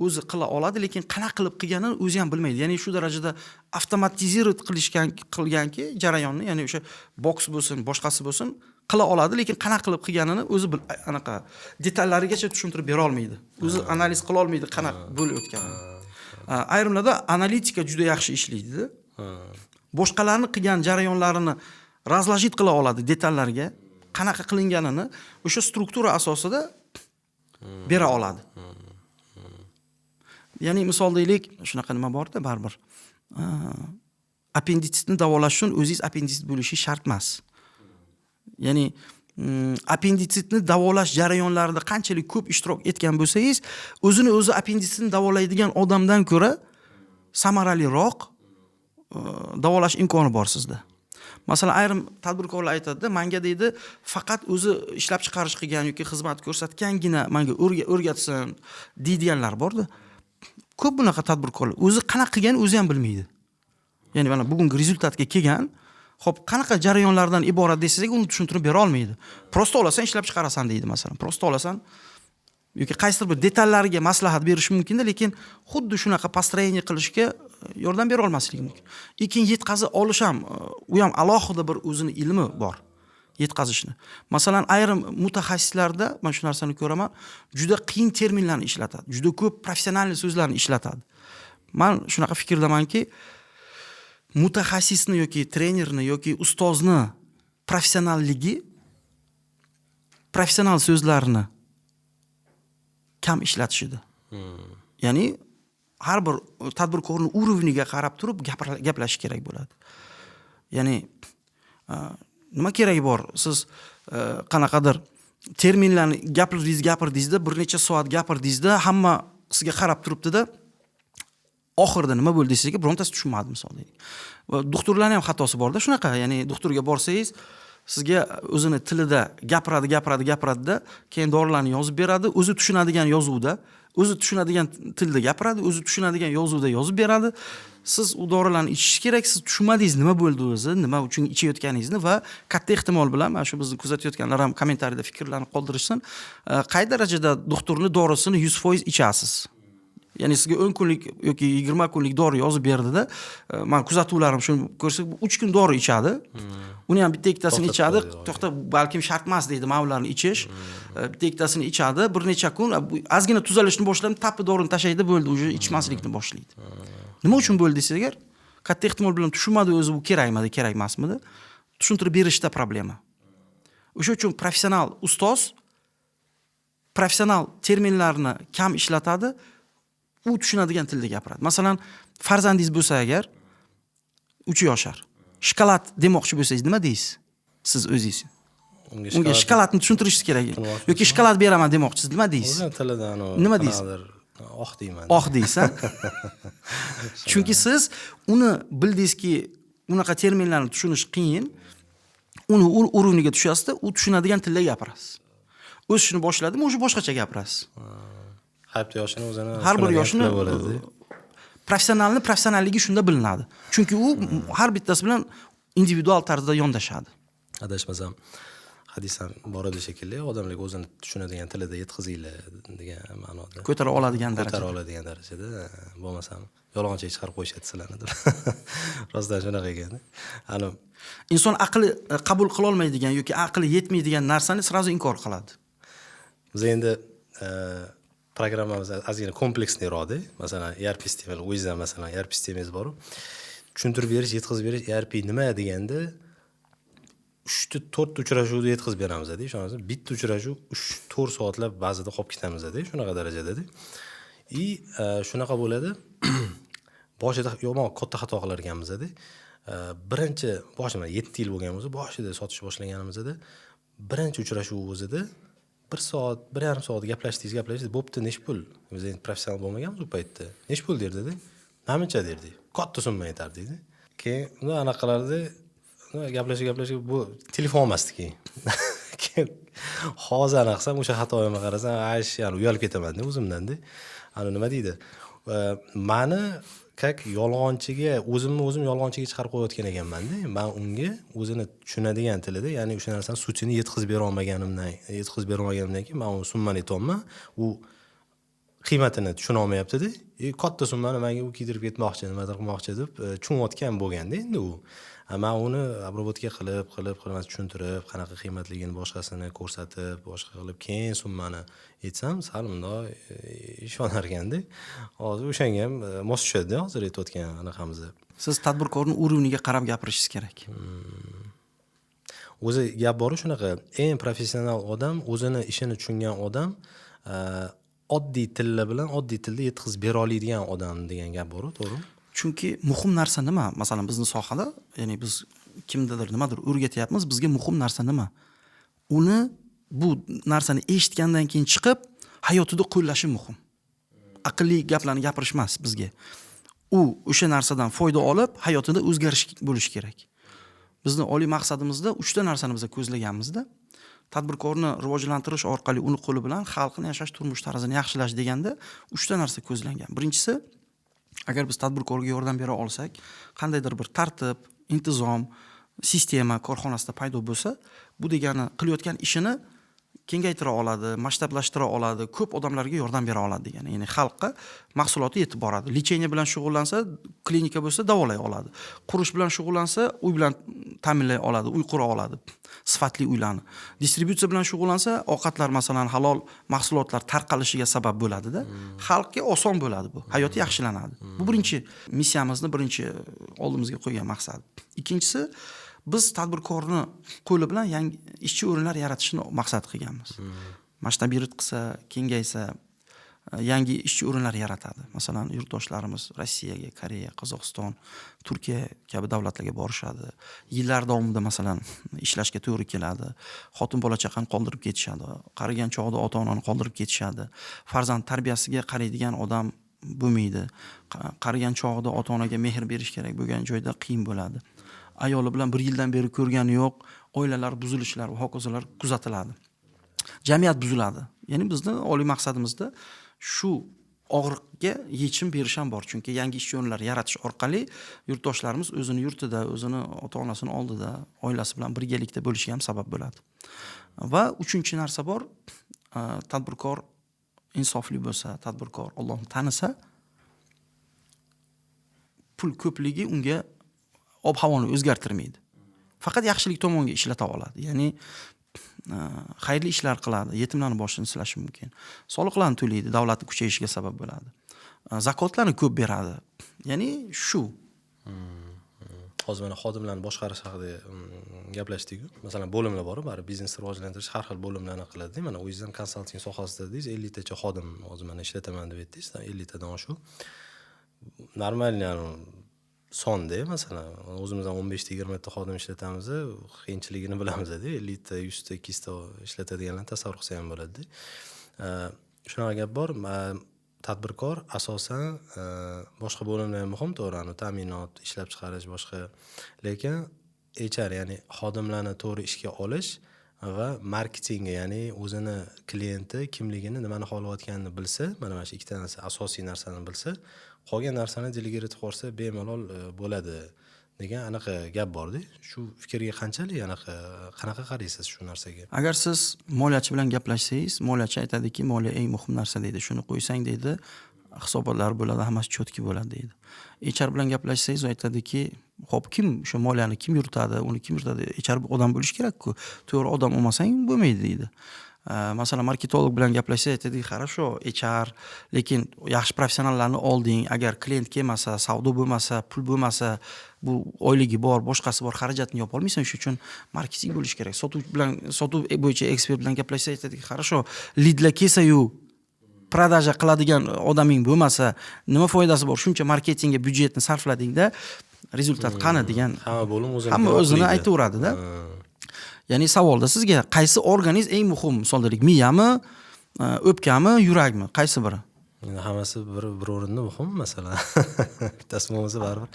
o'zi qila oladi, lekin qanaqa qilib qilganini o'zi ham bilmaydi. Ya'ni shu darajada автоматизировать qilishgan, qilganki jarayonni, ya'ni o'sha boks bo'lsin, boshqasi bo'lsin, qila oladi, lekin qanaqa qilib qilganini o'zi anaqa detallarigacha tushuntirib bera olmaydi. O'zi analiz qila olmaydi qanaqa bo'lib o'tganini. Ayrimlarda analitika juda yaxshi ishlaydi. Boshqalarni qilgan jarayonlarini разложить qila oladi detallarga, qanaqa qilinganini o'sha struktura asosida bera oladi. Ya'ni misol deylik, shunaqa nima borda baribir. Appenditsitni davolash uchun o'zingiz appenditsit bo'lishi shart emas. Ya'ni appenditsitni davolash jarayonlarida qanchalik ko'p ishtirok etgan bo'lsangiz, o'zini o'zi appenditsitni davolaydigan odamdan ko'ra samaraliroq davolash imkoni bor sizda. Masalan, ayrim tadbirkorlar aytadida, manga deydi, faqat o'zi ishlab chiqarish qilgan yoki xizmat ko'rsatgangina manga o'rgatsin deydiganlar borda. Ko'p bunaqa tadbirkorlar o'zi qanaqa qilganini o'zi ham bilmaydi. Ya'ni mana bugungi результат ga kelgan, xo'p, qanaqa jarayonlardan iborat desangiz, uni tushuntirib bera olmaydi. Просто olasan, ishlab chiqarasan deydi masalan. Просто olasan yoki qaysidir bir detallariga maslahat berish mumkinda, lekin xuddi shunaqa построение qilishga yordam bera olmasligi mumkin. И keyin yetkazib olish ham, u ham alohida bir o'zini ilmi bor yetkazishni. Masalan, ayrim mutaxassislarda man shu narsani ko'raman, juda qiyin terminlarni ishlatadi, juda ko'p professional so'zlarni ishlatadi. Man shunaqa fikrdamanki, mutaxassisni yoki trenerni yoki ustozni professionalligi professional so'zlarni kam ishlatishida. Ya'ni har bir tadbirkorni уровни ga qarab turib gaplashish kerak bo'ladi. Ya'ni nima keragi bor? Siz qanaqadir terminlarni gapirdingiz, gapirdingizda, bir necha soat gapirdingizda, hamma sizga qarab turibdida, oxirida nima bo'ldi desangiz, birontasi tushunmadi misol deylik. Va doktorlarning ham xatosi borda shunaqa, ya'ni doktorga borsangiz, sizga o'zini tilida gapiradi, gapiradi, gapiradida, keyin dorilarni yozib beradi, o'zi tushunadigan yozuvda, o'zi tushunadigan tilda gapiradi, o'zi tushunadigan yozuvda yozib beradi. Siz u dorilarni ichishingiz kerak, siz tushunmadingiz nima bo'ldi o'zi, nima uchun ichayotganingizni va katta ehtimol bilan mana shu bizni kuzatayotganlar ham kommentariyada fikrlarini qoldirishsin, qay darajada doktorni dorisini 100% ichasiz? Ya'ni sizga 10 kunlik yoki 20 kunlik dori yozib berdida, man kuzatuvlarim shuni ko'rsak, 3 kun dori ichadi. Uni ham bitta ikkitasini To'xtatib ichadi, qo'yadi. To'xtab, balkim shart emas deydi mana ularni ichish. Bitta ikkitasini ichadi, bir necha kun ozgina tuzalishni boshlab, tappi dorini tashlaydi, bo'ldi, уже ichmaslikni boshlaydi. Nima uchun bo'ldi desangiz agar, katta ehtimol bilan tushunmadi o'zi bu kerakmidi, kerak emasmidi? Tushuntirib berishda problema. O'sha uchun professional ustoz professional terminlarni kam ishlatadi, u tushunadigan tilda gapiradi. Masalan, farzandingiz bo'lsa agar 3 yoshar, shokolad demoqchi bo'lsangiz nima deysiz? Siz o'zingiz. Unga shokoladni tushuntirishingiz kerak. Yoki shokolad beraman demoqchisiz, nima deysiz? O'zini tilida anavi Nima deysiz? qanaqadir oq deyman. Oq deysiz, a? Chunki siz uni bildingizki, unaqa terminlarni tushunish qiyin. Uni уровни ga tushasizda, u tushunadigan tilda gapirasiz. O'sishni boshladimi, уже boshqacha gapirasiz. Har bir yoshini o'zini Har bir tushunadigan yoshini tili bo'ladi. Professionalni professionalligi shunda bilinadi. Chunki u har bittasi bilan individual tarzda yondashadi. Adashmasam, hadis ham bor edi shekilli, odamlarga o'zini tushunadigan tilida yetkazinglar degan ma'noda. Ko'tara oladigan Ko'tara darajada. oladigan darajada, bo'lmasam yolg'oncha chiqarib qo'yishadi sizlarni deb. Rostdan shunaqa ekan. Ani Inson aqli qabul qila olmaydigan yoki aqli yetmaydigan narsani сразу inkor qiladi. Biz endi programmamiz ozgina комплексный roqda. Masalan, ERP sistema, o'zingizdan masalan ERP sistemangiz bor. Tushuntirib berish, yetkazib berish ERP nima deganda 3 ta 4 ta uchrashuvda yetkazib beramiz-da, ishonasizmi? Bitta uchrashuv 3-4 soatlab ba'zida qolib ketamiz-da, shunaqa darajada. И shunaqa bo'ladi. Boshida yomon katta xato qilar ekanmizda. Birinchi boshida, mana 7 yil bo'lgan bo'lsa, boshida sotish boshlaganimizda birinchi uchrashuv o'zida bir soat, 1,5 soat gaplashdingiz, gaplashdingiz, bo'pti, nechi pul? Biz endi professional bo'lmaganmiz u paytda. Nechi pul derdida, namuncha derdik, katta summa aytardikda. Keyin uni anaqa qilardi, gaplashib gaplashib bu telefon olmasdi. Keyin hozir anaqa qilsam, o'sha xatoyimga qarasam, ash, yani uyalib ketamanda o'zimdanda. Ani nima deydi, mani как yolg'onchiga, o'zimni o'zim yolg'onchiga chiqarib qo'yayotgan ekanmanda. Man unga o'zini tushunadigan tilida, ya'ni o'sha narsani суть ini yetkazib bera olmaganimdan keyin man u summani aytyapman, u qiymatini tushuna olmayaptida. И katta summani manga u kiydirib ketmoqchi, nimadir qilmoqchi deb tushunayotgan bo'lganda. Endi u, man uni обработка qilib qilib qilib tushuntirib, qanaqa qiymatligini, boshqasini ko'rsatib, boshqa qilib, keyin summani aytsam, sal bundoq ishonar ekanda. Hozir o'shanga ham mos tushadida hozir aytayotgan anaqamiz. Siz tadbirkorni уровень iga qarab gapirishingiz kerak. O'zi gap boru shunaqa, eng professional odam, o'zini ishini tushungan odam oddiy tillar bilan, oddiy tilda yetkazib bera oladigan odam degan gap boru, to'g'rimi? Chunki muhim narsa nima? Masalan, bizni sohada, ya'ni biz kimdadir nimadir o'rgatyapmiz, bizga muhim narsa nima? Uni bu narsani eshitgandan keyin chiqib hayotida qo'llashi muhim. Aqlli gaplarni gapirish emas bizga. U o'sha narsadan foyda olib, hayotida o'zgarish bo'lishi kerak. Bizni oliy maqsadimizda uchta narsani biz ko'zlaganmizda: tadbirkorni rivojlantirish orqali uni qo'li bilan xalqni yashash turmush tarzini yaxshilash deganda uchta narsa ko'zlangan. Birinchisi, agar biz tadbirkorga yordam bera olsak, qandaydir bir tartib, intizom, sistema korxonasida paydo bo'lsa, bu degani qilayotgan ishini kengaytira oladi, masshtablashtira oladi, ko'p odamlarga yordam bera oladi degani. Ya'ni xalqqa mahsuloti yetib boradi. Лечение bilan shug'ullansa, klinika bo'lsa, davolay oladi. Qurish bilan shug'ullansa, uy bilan ta'minlay oladi, uy qura oladi, sifatli uylarni. Distributsiya bilan shug'ullansa, ovqatlar, masalan, halol mahsulotlar tarqalishiga sabab bo'ladida. Xalqqa oson bo'ladi bu. Hayoti yaxshilanadi. Bu birinchi missiyamizni, birinchi oldimizga qo'ygan maqsad. Ikkinchisi, biz tadbirkorni qo'li bilan yangi ishchi o'rinlar yaratishni maqsad qilganmiz. Масштабировать qilsa, kengaysa, yangi ishchi o'rinlar yaratadi. Masalan, yurtdoshlarimiz Rossiyaga, Koreya, Qozog'iston, Turkiya kabi davlatlarga borishadi. Yillar davomida, masalan, ishlashga to'g'ri keladi. Xotin, bola chaqani qoldirib ketishadi. Qarigan chog'ida ota onani qoldirib ketishadi. Farzand tarbiyasiga qaraydigan odam bo'lmaydi. Qarigan chog'ida ota onaga mehr berish kerak bo'lgan joyda qiyin bo'ladi. Ayoli bilan bir yildan beri ko'rgani yo'q, oilalar buzilishlar va hokazolar kuzatiladi. Jamiyat buziladi. Ya'ni bizni oliy maqsadimizda shu og'riqqa yechim berish ham bor. Chunki yangi ishchi o'rinlari yaratish orqali yurtdoshlarimiz o'zini yurtida, o'zini ota onasini oldida oilasi bilan birgalikda bo'lishiga ham sabab bo'ladi. Va uchinchi narsa bor: tadbirkor insofli bo'lsa, tadbirkor Ollohni tanisa, pul ko'pligi unga ob havoni o'zgartirmaydi, faqat yaxshilik tomonga ishlata oladi. Ya'ni xayrli ishlar qiladi, yetimlarni boshini silashi mumkin, soliqlarni to'laydi, davlatni kuchayishiga sabab bo'ladi, zakotlarni ko'p beradi. Ya'ni shu. Hozir mana xodimlarni boshqarish haqida gaplashdik-ku. Masalan, bo'limlar bor, baribir biznesni rivojlantirish har xil bo'limlarni qiladida. Mana o'zingiz ham konsalting sohasida dedingiz, 50 tacha xodim hozir mana ishlataman deb aytdingiz, 50 tadan oshuv нормальный sonda. Masalan, o'zimiz ham 15 ta, 20 ta xodim ishlatamiz, qiyinchiligini bilamizda. 50 ta, 100 ta, 200 ta ishlatadiganlarni tasavvur qilsa ham bo'ladida. Shunaqa gap bor, tadbirkor asosan boshqa bo'limlar ham muhim, to'g'ri, anavi ta'minot, ishlab chiqarish, boshqa, lekin HR, ya'ni xodimlarni to'g'ri ishga olish va marketingga, ya'ni o'zini klienti kimligini, nimani xohlayotganini bilsa, mana shu ikkita narsa, asosiy narsani bilsa, qolgan narsani делегировать qilib yuborsa bemalol bo'ladi degan anaqa gap borda. Shu fikrga qanchalik anaqa, qanaqa qaraysiz shu narsaga? Agar siz moliyachi bilan gaplashsangiz, moliyachi aytadiki, moliya eng muhim narsa deydi, shuni qo'ysang deydi, hisobotlar bo'ladi, hammasi четкий bo'ladi deydi. HR bilan gaplashsangiz, u aytadiki, ho'p, kim o'sha moliyani, kim yuritadi, uni kim yuritadi? HR odam bo'lishi kerakku, to'g'ri odam olmasang bo'lmaydi deydi. Masalan, marketolog bilan gaplashsak, aytadiki, хорошо, HR, lekin yaxshi professionallarni olding, agar klient kelmasa, savdo bo'lmasa, pul bo'lmasa, bu oyligi bor, boshqasi bor, xarajatni yopolmaysan. Shuning uchun marketing bo'lishi kerak. Sotuv bilan, sotuv bo'yicha ekspert bilan gaplashsak, aytadiki, хорошо, lidlar kelsayu. Продажа qiladigan odaming bo'lmasa, nima foydasi bor? Shuncha marketingga byudjetni sarfladingda, результат qani degan. Hamma bo'lim o'zini Hamma o'zini aytaveradida. Ya'ni savolda sizga qaysi organiz eng muhim, misol deylik, miyami, o'pkami, yurakmi, qaysi biri? Endi hammasi bir bir o'rinda muhim. Masalan, bittasi bo'lmasa, baribir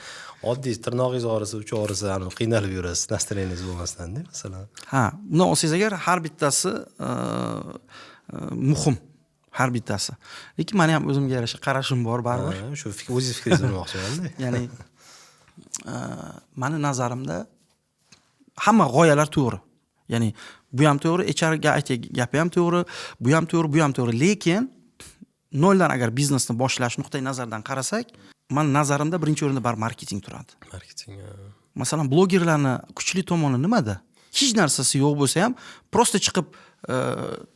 oddiy tirnog'ingiz og'risa, uchi og'risa, anavi qiynalib yurasiz, настроение ngiz bo'lmasdanda, masalan. Ha, bundan olsangiz agar, har bittasi muhim, har bittasi, lekin mani ham o'zimga yarasha qarashim bor baribir. Ha, shu o'zingiz fikringizni bilmoqchimanda. Ya'ni mani nazarimda hamma g'oyalar to'g'ri. Ya'ni bu ham to'g'ri, HRga aytgan gapi ham to'g'ri, bu ham to'g'ri, bu ham to'g'ri, lekin noldan agar biznesni boshlash nuqtai nazaridan qarasak, mani nazarimda birinchi o'rinda baribir marketing turadi. Marketing, ha. Masalan, blogerlarni kuchli tomoni nimada? Hech narsasi yo'q bo'lsa ham, просто chiqib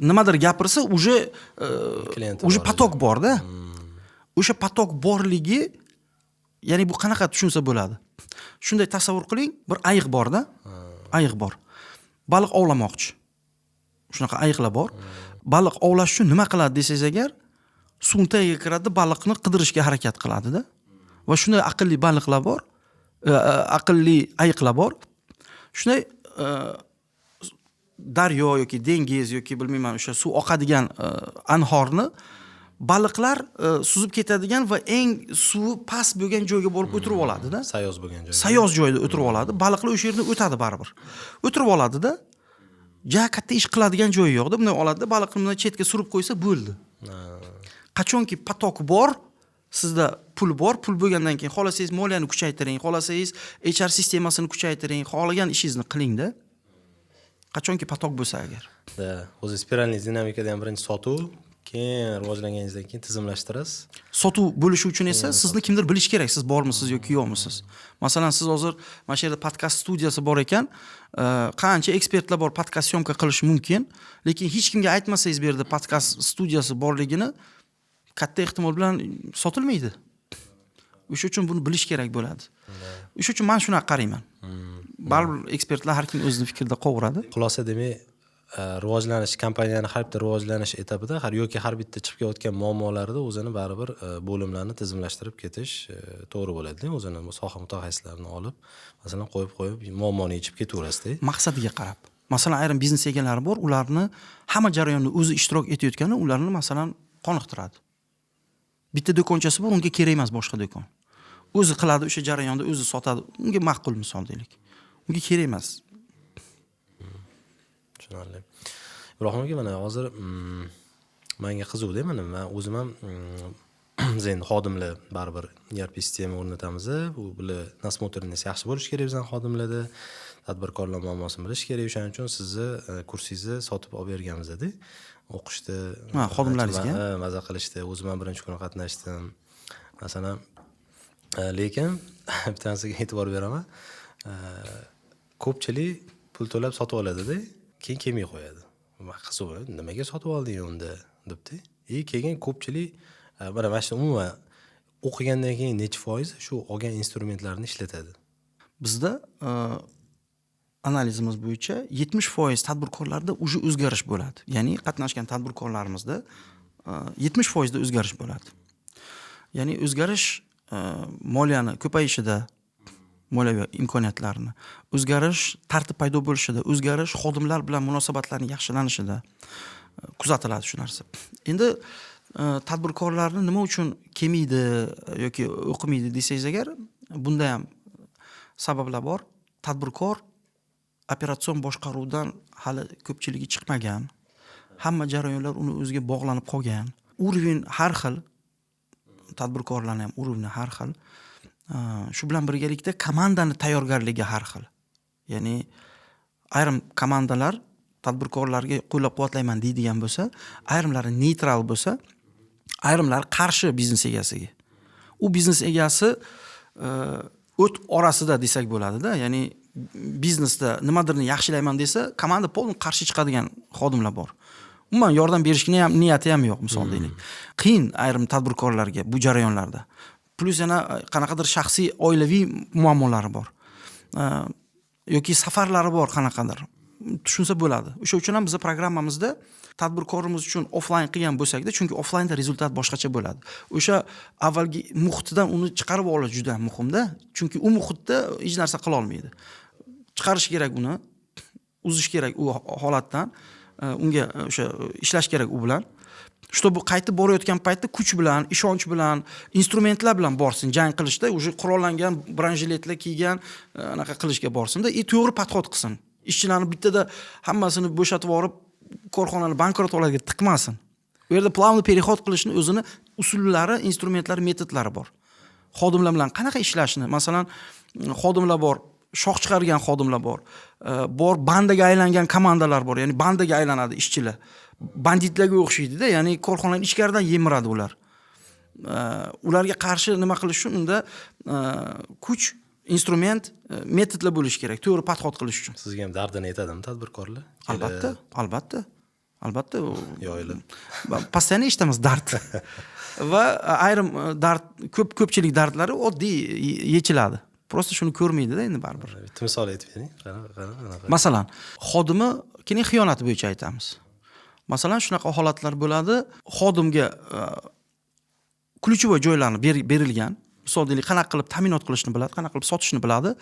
nimadir gapirsa, уже Klienti уже bor. Поток borda. O'sha поток borligi, ya'ni bu qanaqa tushunsa bo'ladi? Shunday tasavvur qiling: bir ayiq borda, ayiq bor, baliq ovlamoqchi. Shunaqa ayiqlar bor. Baliq ovlash uchun nima qiladi desangiz agar, suvni tagiga kiradi, baliqni qidirishga harakat qiladida. Va shunday aqlli baliqlar bor, aqlli ayiqlar bor, shunday daryo yoki dengiz yoki, bilmayman, o'sha suv oqadigan anhorni baliqlar suzib ketadigan va eng suvi past bo'lgan joyga borib o'tirib oladida. Sayoz bo'lgan joy. Sayoz joyda o'tirib oladi. Baliqlar o'sha yerdan o'tadi, baribir o'tirib oladida. Ja katta ish qiladigan joyi yo'qda. Bunday oladida, baliqni bunday chetga surib qo'ysa bo'ldi. Qachonki поток bor, sizda pul bor. Pul bo'lgandan keyin xohlasangiz moliyani kuchaytiring, xohlasangiz HR sistemasini kuchaytiring, xohlagan ishingizni qilingda, qachonki поток bo'lsa agar. Да, o'zi спиральный dinamikada ham birinchi sotuv, keyin rivojlanganingizdan keyin tizimlashtirasiz. Sotuv bo'lishi uchun esa sizni kimdir bilishi kerak, siz bormisiz yoki yo'qmisiz. Masalan, siz hozir mana shu yerda podkast studiyasi bor ekan, qancha ekspertlar bor, podkast съёмка qilish mumkin, lekin hech kimga aytmasangiz bu yerda podkast studiyasi borligini, katta ehtimol bilan sotilmaydi. O'sha uchun buni bilish kerak bo'ladi. O'sha uchun man shunaqa qarayman. Baribir ekspertlar, har kim o'zini fikrida qovuradi. Xulosa, demak, rivojlanish, kompaniyani har bitta rivojlanish etapida har yoki har bitta chiqib kelayotgan muammolarda o'zini baribir bo'limlarni tizimlashtirib ketish to'g'ri bo'ladida. O'zini soha mutaxassislarini olib, masalan, qo'yib qo'yib muammoni yechib ketaverasizda. Maqsadiga qarab. Masalan, ayrim biznes egalari bor, ularni hamma jarayonda o'zi ishtirok etayotgani ularni, masalan, qoniqtiradi. Bitta do'konchasi bor, unga kerak emas boshqa do'kon. O'zi qiladi o'sha jarayonda, o'zi sotadi, unga ma'qul, misol deylik, unga kerak emas. Tushunarli. Ibrohim aka, mana hozir manga qiziqda, mana man o'zim ham biz endi xodimlar baribir ERP sistema o'rnatamiz. Bu bular насмотренность yaxshi bo'lishi kerak bizani xodimlarda, tadbirkorlar muammosini bilish kerak. O'shaning uchun sizni kursingizni sotib olib berganmiz-da, o'qishdi. Ha, xodimlaringizga? Ha, maza qilishdi. O'zim ham birinchi kuni qatnashdim, masalan. Lekin bitta narsaga e'tibor beraman. Ko'pchilik pul to'lab sotib oladida, keyin kelmay qo'yadi. Man qiziq, nimaga sotib olding unda debdi. И keyin ko'pchilik mana shu umuman o'qigandan keyin nechi foiz shu olgan instrumentlarni ishlatadi? Bizda analizimiz bo'yicha 70% tadbirkorlarda уже o'zgarish bo'ladi. Ya'ni qatnashgan tadbirkorlarimizda 70%da o'zgarish bo'ladi. Ya'ni o'zgarish moliyani ko'payishida, moliyaviy imkoniyatlarni o'zgarish, tartib paydo bo'lishida, o'zgarish xodimlar bilan munosabatlarni yaxshilanishida kuzatiladi shu narsa. Endi tadbirkorlarni nima uchun kelmaydi yoki o'qimaydi desangiz agar, bunda ham sabablar bor. Tadbirkor operatsion boshqaruvdan hali ko'pchiligi chiqmagan, hamma jarayonlar uni o'ziga bog'lanib qolgan. Уровень har xil, tadbirkorlarni ham уровни har xil. Shu bilan birgalikda komandani tayyorgarligi har xil. Ya'ni ayrim komandalar tadbirkorlarga qo'llab quvvatlayman deydigan bo'lsa, ayrimlari neytral bo'lsa, ayrimlari qarshi biznes egasiga. U biznes egasi o't orasida desak bo'ladida. Ya'ni biznesda nimadirni yaxshilayman desa, komanda полный qarshi chiqadigan xodimlar bor. Umuman yordam berishga ham niyati ham yo'q, misol deylik. Qiyin ayrim tadbirkorlarga bu jarayonlarda. Plyus yana qanaqadir shaxsiy, oilaviy muammolari bor yoki safarlari bor qanaqadir. Tushunsa bo'ladi. O'sha uchun ham biza programmamizda tadbirkorimiz uchun offlayn qilgan bo'lsakda, chunki offlaynda результат boshqacha bo'ladi. O'sha avvalgi muhitidan uni chiqarib olish juda muhimda, chunki u muhitda hech narsa qilolmaydi. Chiqarish kerak uni, uzish kerak u holatdan, unga o'sha ishlash kerak u bilan, чтобы qaytib borayotgan paytda kuch bilan, ishonch bilan, instrumentlar bilan borsin. Jang qilishda уже qurollangan, бронежилет lar kiygan, anaqa qilishga borsinda и to'g'ri подход qilsin. Ishchilarni bittada hammasini bo'shatib yuborib, korxonani bankrot holatiga tiqmasin. U yerda плавный переход qilishni o'zini usullari, instrumentlari, metodlari bor. Xodimlar bilan qanaqa ishlashni, masalan, xodimlar bor, shox chiqargan xodimlar bor, bor bandaga aylangan komandalar bor, ya'ni bandaga aylanadi ishchilar, banditlarga o'xshaydida, ya'ni korxonani ichkaridan yemiradi ular. Ularga qarshi nima qilish uchun unda kuch, instrument, metodlar bo'lishi kerak to'g'ri подход qilish uchun. Sizga ham dardini aytadimi tadbirkorlar? Albatta, albatta, albatta. Yoyilib. Постоянно eshitamiz dard va ayrim dard, ko'pchilik dardlari oddiy yechiladi, просто shuni ko'rmaydida endi baribir. Bitta misol aytib bering. Qanaqa? Masalan, xodimi keyin xiyonati bo'yicha aytamiz. Masalan, shunaqa holatlar bo'ladi, xodimga ключевой joylarni berilgan, misol deylik, qanaqa qilib ta'minot qilishni biladi, qanaqa qilib sotishni biladi,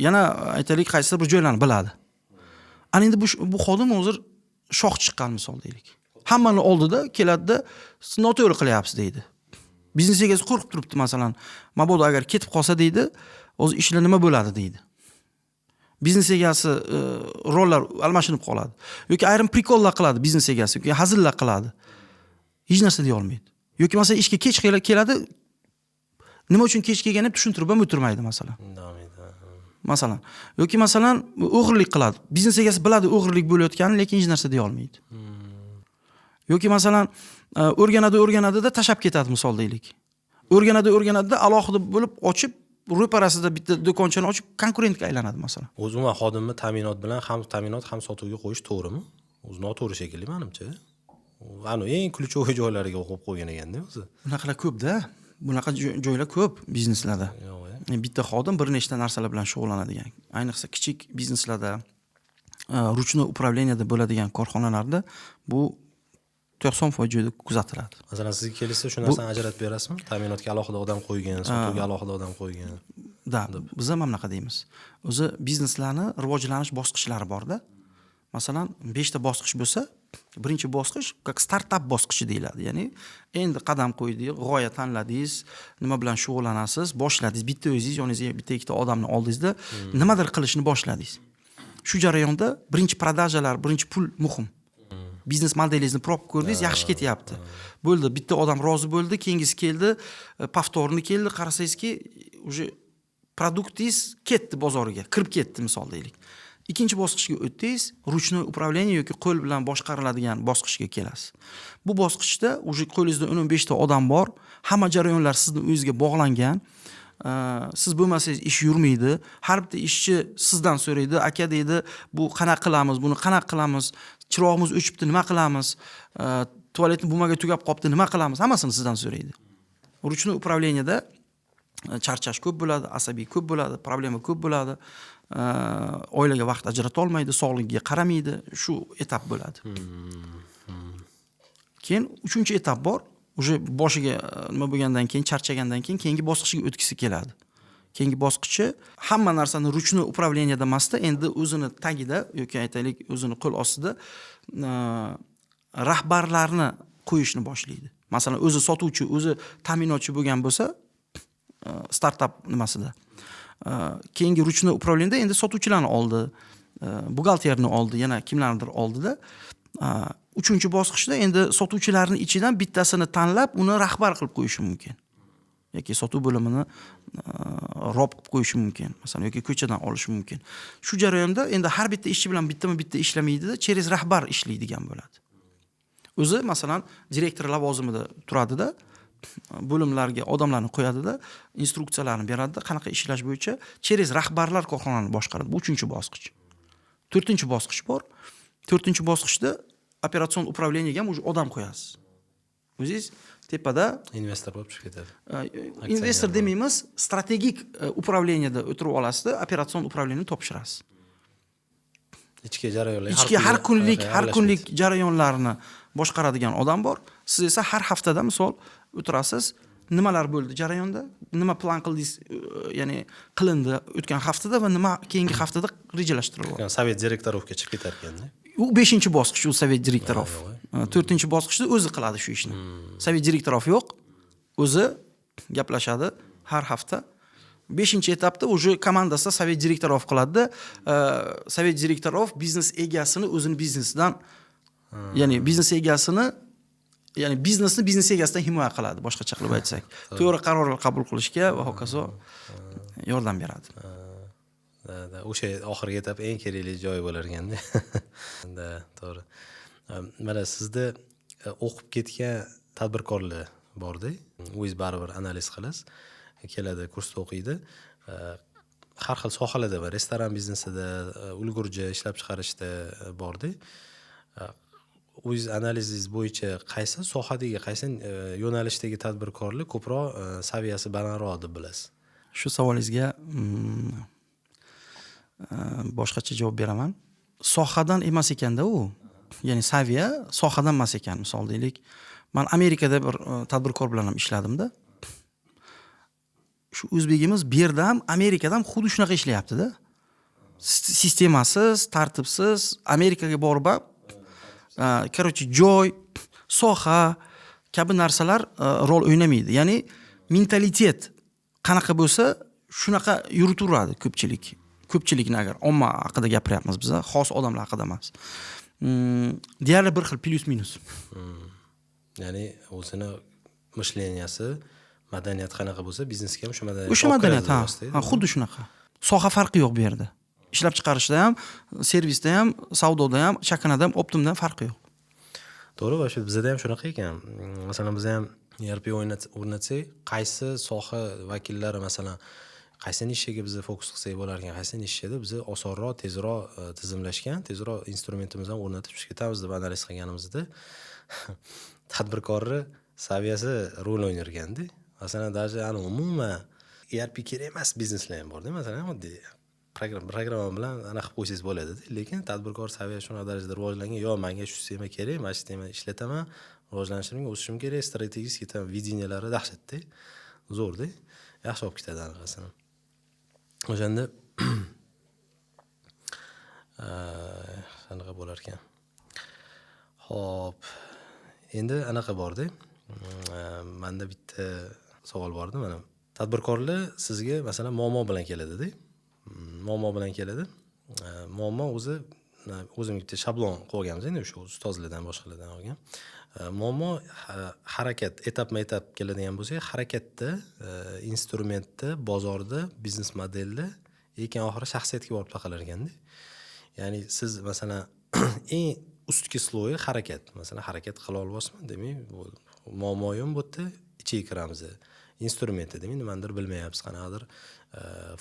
yana aytaylik, qaysidir bir joylarni biladi. Ana endi bu xodim hozir shox chiqqan, misol deylik, hammani oldida keladida, "Siz noto'g'ri qilyapsiz", deydi. Biznes egasi qo'rqib turibdi, masalan, mabodo agar ketib qolsa, deydi, hozir ishlar nima bo'ladi, deydi. Biznes egasi rollar almashinib qoladi yoki ayrim прикол lar qiladi biznes egasi yoki hazillar qiladi, hech narsa deya olmaydi. Yoki masalan, ishga kech keladi, nima uchun kech kelganini tushuntirib ham o'tirmaydi, masalan. Indamaydi. Masalan, yoki masalan, o'g'irlik qiladi, biznes egasi biladi o'g'irlik bo'layotganini, lekin hech narsa deya olmaydi. Yoki masalan, o'rganadi, o'rganadida tashlab ketadi, misol deylik, o'rganadi, o'rganadida alohida bo'lib ochib, ro'parasida bitta do'konchani ochib, konkurentga aylanadi, masalan. O'zi umuman xodimni ta'minot bilan, ham ta'minot, ham sotuvga qo'yish to'g'rimi? O'zi noto'g'ri shekilli manimcha. Anu eng ключевой joylariga qo'yib qo'ygan ekanda o'zi. Bunaqalar ko'pda, bunaqa joylar ko'p bizneslarda. Yo'q. Bitta xodim bir nechta narsalar bilan shug'ullanadigan, ayniqsa kichik bizneslarda, ручной управления da bo'ladigan korxonalarda bu 90% joyda kuzatiladi. Masalan, sizga kelishsa, shu narsani ajratib berasizmi? Ta'minotga alohida odam qo'ygan, sotuvga alohida odam qo'ygan. Да, biz ham bunaqa deymiz. O'zi bizneslarni rivojlanish bosqichlari borda. Masalan, beshta bosqich bo'lsa, birinchi bosqich как startap bosqichi deyiladi, ya'ni endi qadam qo'ydingiz, g'oya tanladingiz, nima bilan shug'ullanasiz, boshladingiz, bitta o'zingiz, yoningizga bitta ikkita odamni oldingizda, nimadir qilishni boshladingiz. Shu jarayonda birinchi продажа lar, birinchi pul muhim. Biznes modelingizni probib ko'rdingiz, yaxshi ketyapti, bo'ldi, bitta odam rozi bo'ldi, keyingisi keldi, повторный keldi, qarasangizki, уже продукт ingiz ketdi, bozorga kirib ketdi, misol deylik. Ikkinchi bosqichga o'tdingiz, ручной управление yoki qo'l bilan boshqariladigan bosqichga kelasiz. Bu bosqichda уже qo'lingizda 10-15 ta odam bor, hamma jarayonlar sizni o'zingizga bog'langan. Siz bo'lmasangiz ish yurmaydi. Har bitta ishchi sizdan so'raydi, "Aka", deydi, "bu qanaqa qilamiz, buni qanaqa qilamiz, chirog'imiz o'chibdi, nima qilamiz, туалетный бумага tugab qolibdi, nima qilamiz?" Hammasini sizdan so'raydi. Ручной управление da charchash ko'p bo'ladi, asabiy ko'p bo'ladi, problema ko'p bo'ladi, oilaga vaqt ajrata olmaydi, sog'ligiga qaramaydi, shu etap bo'ladi. Keyin uchinchi etap bor, уже boshiga nima bo'lgandan keyin, charchagandan keyin keyingi bosqichga o'tgisi keladi. Keyingi bosqichi hamma narsani ручной управление da emasda, endi o'zini tagida yoki aytaylik, o'zini qo'l ostida rahbarlarni qo'yishni boshlaydi. Masalan, o'zi sotuvchi, o'zi ta'minotchi bo'lgan bo'lsa, startap nimasida, keyingi ручной управление da endi sotuvchilarni oldi, buxgalterni oldi, yana kimlarnidir oldida, uchinchi bosqichda endi sotuvchilarni ichidan bittasini tanlab, uni rahbar qilib qo'yishi mumkin yoki sotuv bo'limini rob qilib qo'yishi mumkin, masalan, yoki ko'chadan olishi mumkin. Shu jarayonda endi har bitta ishchi bilan bittama bitta ishlamaydida, через rahbar ishlaydigan bo'ladi. O'zi masalan, direktor lavozimida turadida, bo'limlarga odamlarni qo'yadida, instruksiyalarni beradida, qanaqa ishlash bo'yicha через rahbarlar korxonani boshqaradi. Bu uchinchi bosqich. To'rtinchi bosqich bor. To'rtinchi bosqichda operatsion управление ga ham уже odam qo'yasiz, o'zingiz tepada. Investor bo'lib chiqib ketadi. Investor demaymiz, strategik управление da o'tirib olasizda, operatsion управление ni topshirasiz. Ichki jarayonlar. Ichki har kunlik jarayonlarni boshqaradigan odam bor. Siz esa har haftada, misol, o'tirasiz, nimalar bo'ldi jarayonda, nima plan qildingiz, ya'ni qilindi o'tgan haftada va nima keyingi haftada rejalashtirilyapti. Совет директоров ga chiqib ketar ekanda. U beshinchi bosqich, u совет директоров. To'rtinchi bosqichda o'zi qiladi shu ishni, совет директоров yo'q, o'zi gaplashadi har hafta. Beshinchi etapda уже komandasida совет директоров qiladida. Совет директоров biznes egasini o'zini biznesidan, ya'ni biznes egasini, ya'ni biznesni biznes egasidan himoya qiladi, boshqacha qilib aytsak, to'g'ri qarorlar qabul qilishga va hokazo yordam beradi. Да, o'sha oxirgi etap eng kerakli joyi bo'lar ekanda. Да, to'g'ri. Mana sizda o'qib ketgan tadbirkorlar borda, o'zingiz baribir analiz qilasiz, keladi, kursda o'qiydi, har xil sohalarda bor, restoran biznesida, ulgurji ishlab chiqarishda borda. O'zingiz analizingiz bo'yicha qaysi sohadagi, qaysi yo'nalishdagi tadbirkorlar ko'proq saviyasi balandroq deb bilasiz? Shu savolingizga boshqacha javob beraman. Sohadan emas ekanda u, ya'ni saviya sohadan emas ekan. Misol deylik, man Amerikada bir tadbirkor bilan ham ishladimda. Shu o'zbegimiz bu yerda ham, Amerikada ham xuddi shunaqa ishlayaptida, sistemasiz, tartibsiz. Amerikaga borib ham, короче, joy, soha kabi narsalar rol o'ynamaydi, ya'ni mentalitet qanaqa bo'lsa, shunaqa yuritaveradi ko'pchilik. Ko'pchilikni, agar omma haqida gapiryapmiz biza, xos odamlar haqida emas. Deyarli bir xil, плюс минус. Ya'ni o'zini мышления si, madaniyati qanaqa bo'lsa, biznesga ham o'sha madaniyat O'sha madaniyat, ha, xuddi shunaqa. Soha farqi yo'q bu yerda. Ishlab chiqarishda ham, servisda ham, savdoda ham, chakanada ham, оптом da ham farqi yo'q. To'g'ri, va shu bizada ham shunaqa ekan. Masalan, biz ham ERP o'rnatsak, qaysi soha vakillari, masalan, qaysi nishaga biz fokus qilsak bo'lar ekan, qaysi nishada biz osonroq, tezroq tizimlashgan, tezroq instrumentimizni ham o'rnatib chiqib ketamiz deb analiz qilganimizda, tadbirkorni saviyasi rol o'ynar ekanda. Masalan, даже ani umuman ERP kerak emas bizneslar ham borda. Masalan, oddiy programma bilan anaqa qilib qo'ysangiz bo'ladida, lekin tadbirkor saviyasi shunaqa darajada rivojlangan: yo'q, manga shu sistema kerak, mana shu sistemani ishlataman, rivojlanishim, o'sishim kerak. Strategik там видения lari dahshatda zo'rda, yaxshi olib ketadi anaqasini. O'shanda anaqa bo'lar ekan. Ho'p, endi anaqa borda, manda bitta savol bor edi. Mana, tadbirkorlar sizga, masalan, muammo bilan keladida, muammo bilan keladi. Muammo o'zi, o'zim bitta shablon qilib olganmiz endi, o'sha ustozlardan, boshqalardan olgan. Muammo harakat etapma etap keladigan bo'lsak, harakatda, instrumentda, bozorda, biznes modelda, keyin oxiri shaxsiyatga borib taqalar ekanda. Ya'ni siz, masalan, eng ustki слой i harakat, masalan, harakat qila olyapsizmi, demak, muammo yo'q bu yerda. Ichiga kiramiz, instrumenti, demak, nimanidir bilmayapsiz, qanaqadir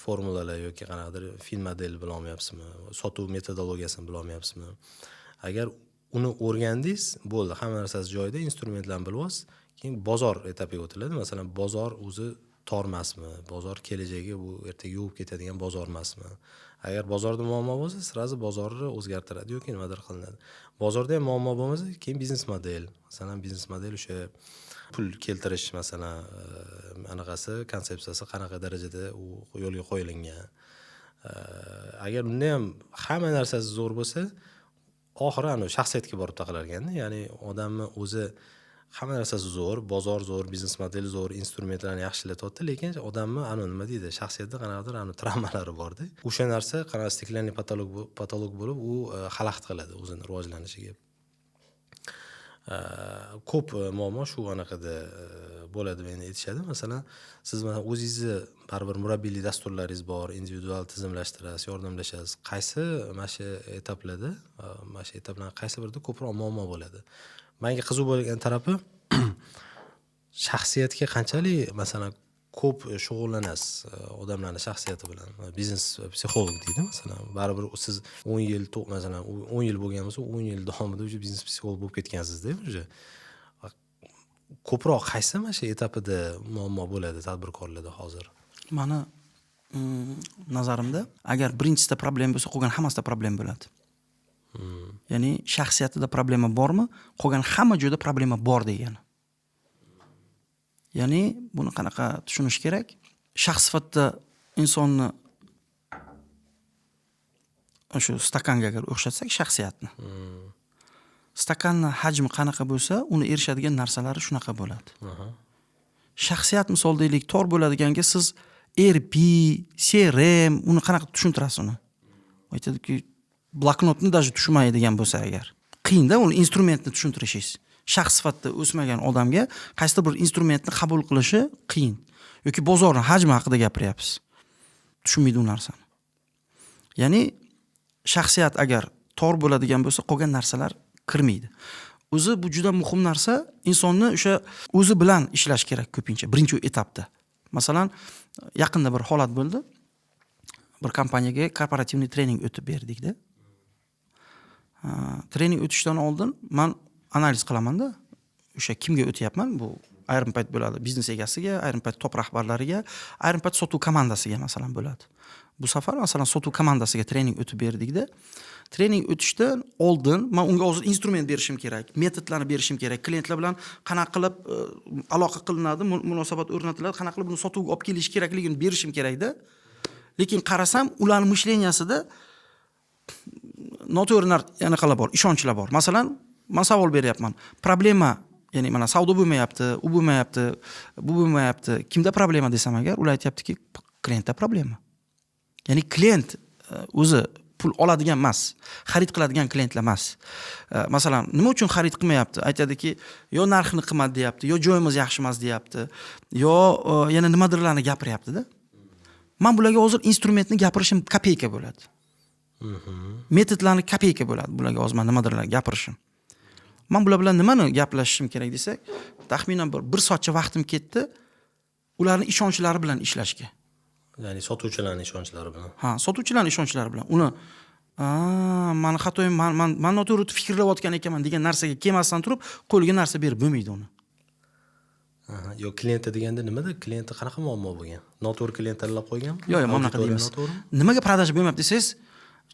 formulalar yoki qanaqadir fin model bilolmayapsizmi, sotuv metodologiyasini bilolmayapsizmi. Agar uni o'rgandingiz, bo'ldi, hamma narsasi joyida, instrumentlarni bilyapsiz, keyin bozor etapiga o'tiladi. Masalan, bozor o'zi tor emasmi, bozor kelajagi, bu ertaga yuvib ketadigan bozor emasmi? Agar bozorda muammo bo'lsa, сразу bozorni o'zgartiradi yoki nimadir qilinadi. Bozorda ham muammo bo'lmasa, keyin biznes model. Masalan, biznes model, o'sha pul keltirish, masalan, anaqasi, konsepsiyasi qanaqa darajada u yo'lga qo'yilgan. Agar unda ham hamma narsasi zo'r bo'lsa, oxiri anavi shaxsiyatga borib taqalar ekanda. Ya'ni odamni o'zi hamma narsasi zo'r, bozor zo'r, biznes model zo'r, instrumentlarni yaxshi ishlatyapti, lekin odamni anavi, nima deydi, shaxsiyatda qanaqadir anavi travmalari borda. O'sha narsa qanaqa стеклянный потолок bo'lib, u xalaqit qiladi o'zini rivojlanishiga. Ko'p muammo shu anaqada bo'ladi deb endi aytishadi. Masalan, siz mana o'zingizni baribir murabbiylik dasturlaringiz bor, individual tizimlashtirasiz, yordamlashasiz. Qaysi mana shu etaplarda, mana shu etaplarni qaysi birida ko'proq muammo bo'ladi? Manga qiziq bo'lgan tarafi, shaxsiyatga qanchalik, masalan, ko'p shug'ullanasiz odamlarni shaxsiyati bilan? Biznes psixolog deydi, masalan, baribir siz 10 yil, masalan, 10 yil bo'lgan bo'lsa, 10 yil davomida уже biznes psixolog bo'lib ketgansizda. Уже ko'proq qaysi mana shu etapida muammo bo'ladi tadbirkorlarda hozir? Mani nazarimda, agar birinchisida problema bo'lsa, qolgan hammasida problema bo'ladi. Ya'ni shaxsiyatida problema bormi, qolgan hamma joyda problema bor degani. Ya'ni buni qanaqa tushunish kerak? Shaxs sifatida insonni shu stakanga agar o'xshatsak shaxsiyatni. Stakanni hajmi qanaqa bo'lsa, uni erishadigan narsalari shunaqa bo'ladi. Shaxsiyat misol deylik tor bo'ladiganga siz ERP, CRM uni qanaqa tushuntirasiz uni? Aytadiki, bloknotni даже tushunmaydigan bo'lsa agar. Qiyinda uni instrumentni tushuntirishingiz. Shaxs sifatida o'smagan odamga qaysidir bir instrumentni qabul qilishi qiyin. Yoki bozorni hajmi haqida gapiryapsiz. Tushunmaydi u narsani. Ya'ni shaxsiyat agar tor bo'ladigan bo'lsa, qolgan narsalar kirmaydi. O'zi bu juda muhim narsa, insonni o'sha o'zi bilan ishlash kerak ko'pincha, birinchi etapda. Masalan, yaqinda bir holat bo'ldi. Bir kompaniyaga корпоративный trening o'tib berdikda. Trening o'tishdan oldin man analiz qilamanda, o'sha kimga o'tyapman, bu ayrim payt bo'ladi biznes egasiga, ayrim payt top rahbarlariga, ayrim payt sotuv komandasiga masalan bo'ladi. Bu safar masalan sotuv komandasiga trening o'tib berdikda. Trening o'tishdan oldin man unga hozir instrument berishim kerak, metodlarni berishim kerak, klientlar bilan qanaqa qilib aloqa qilinadi, munosabat o'rnatiladi, qanaqa qilib buni sotuvga olib kelish kerakligini berishim kerakda. Lekin qarasam, ularning мышления sida noto'g'ri anaqalar bor, ishonchlar bor. Masalan, man savol beryapman. Problema, ya'ni mana savdo bo'lmayapti, u bo'lmayapti, bu bo'lmayapti. Kimda problema desam agar, ular aytyaptiki, klientda problema. Ya'ni klient o'zi pul oladigan emas, xarid qiladigan klientlar emas. Masalan, nima uchun xarid qilmayapti? Aytadiki, yo narxini qimmat deyapti, yo joyimiz yaxshi emas deyapti, yo yana nimadirlarni gapiryapti-da. Man bularga hozir instrumentni gapirishim kopeyka bo'ladi. Metodlarni kopeyka bo'ladi bularga hozir man nimadirlar gapirishim. Man bular bilan nimani gaplashishim kerak desak, taxminan bir soatcha vaqtim ketdi ularni ishonchlari bilan ishlashga. Ya'ni sotuvchilarning ishonchlari bilan. Ha, sotuvchilarning ishonchlari bilan. Uni mani xatoyim, man noto'g'ri fikrlayotgan ekanman degan narsaga kelmasdan turib, qo'liga narsa berib bo'lmaydi uni. Aha, yo klientda deganda nimada? Klientda qanaqa muammo bo'lgan? Noto'g'ri klient tanlab qo'yganmi? Yo'q, yo'q, mana bunaqa Auditoriya deymiz. noto'g'rimi? Nimaga продажа bo'lmayapti desangiz,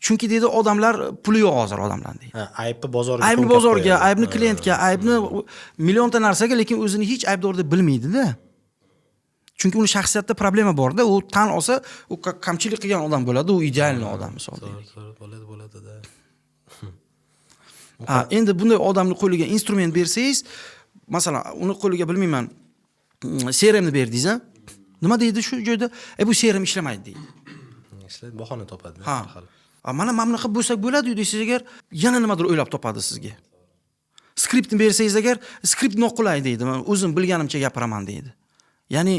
chunki deydi, odamlar puli yo'q hozir odamlar deydi. Ha, aybni bozorga Aybni to'nkab bozorga, qo'yadi. Aybni klientga, aybni millionta narsaga, lekin o'zini hech aybdor deb bilmaydi-da. Chunki uni shaxsiyatda problema borda, u tan olsa, u kamchilik qilgan odam bo'ladi, u идеальный odam misol deylik. To'g'ri, bo'ladi, bo'ladi-da. Ha, endi bunday odamni qo'liga instrument bersangiz, masalan, uni qo'liga bilmayman, CRM ni berdingiz, a? Nima deydi shu joyda? E, bu CRM ishlamaydi deydi. Ishlaydi, bahona topadi. Ha. Har xil. A, mana bunaqa bo'lsa bo'ladi desangiz agar, yana nimadir o'ylab topadi sizga. Skriptni bersangiz agar, skript noqulay deydi. Men o'zim bilganimcha gapiraman deydi. Ya'ni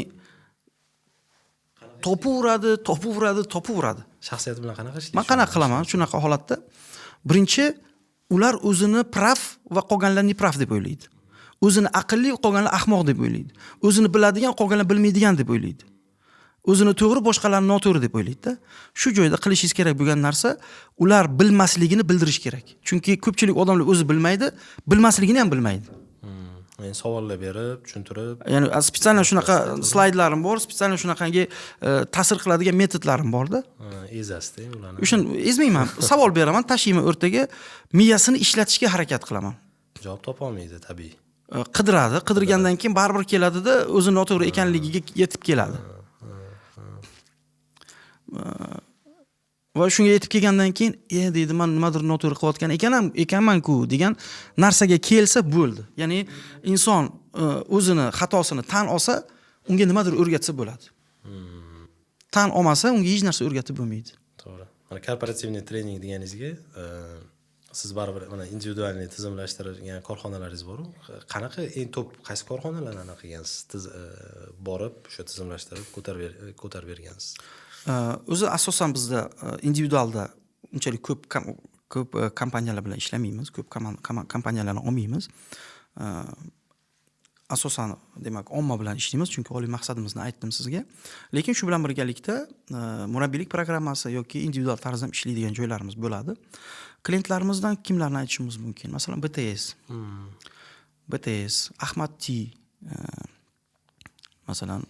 topaveradi, topaveradi, topaveradi. Shaxsiyati bilan qanaqa ishlaysiz? Man qanaqa qilaman shunaqa holatda? Birinchi, ular o'zini прав va qolganlar неправ deb o'ylaydi. O'zini aqlli, qolganlar ahmoq deb o'ylaydi. O'zini biladigan, qolganlar bilmaydigan deb o'ylaydi. O'zini to'g'ri, boshqalarni noto'g'ri deb o'ylaydi-da. Shu joyda qilishingiz kerak bo'lgan narsa, ular bilmasligini bildirish kerak. Chunki ko'pchilik odamlar o'zi bilmaydi, bilmasligini ham bilmaydi. Ya'ni savollar berib, tushuntirib, Ya'ni специально shunaqa slaydlarim bor, специально shunaqangi ta'sir qiladigan metodlarim borda. Ha, ezasizda ularni. O'shan ezmayman, savol beraman, tashlayman o'rtaga, miyasini ishlatishga harakat qilaman. Javob topolmaydi tabiiy. Qidiradi, qidirgandan keyin baribir keladida, o'zi noto'g'ri ekanligiga yetib keladi. Va shunga yetib kelgandan keyin, e deydi, man nimadir noto'g'ri qilayotgan ekanman-ku degan narsaga kelsa bo'ldi. Ya'ni inson o'zini xatosini tan olsa, unga nimadir o'rgatsa bo'ladi. Tan olmasa, unga hech narsa o'rgatib bo'lmaydi. To'g'ri. Mana корпоративный trening deganingizga, siz baribir mana индивидуальный tizimlashtirilgan korxonalaringiz boru. Qanaqa eng to'p qaysi korxonalarni anaqa qilgansiz? Borib o'sha tizimlashtirib ko'tarib bergansiz? O'zi asosan bizda individualda unchalik ko'p kompaniyalar bilan ishlamaymiz, ko'p kompaniyalarni olmaymiz. Asosan demak omma bilan ishlaymiz, chunki oliy maqsadimizni aytdim sizga. Lekin shu bilan birgalikda murabbiylik programmasi yoki individual tarzda ham ishlaydigan joylarimiz bo'ladi. Klientlarimizdan kimlarni aytishimiz mumkin? Masalan, BTS. BTS, Ahmad T, masalan,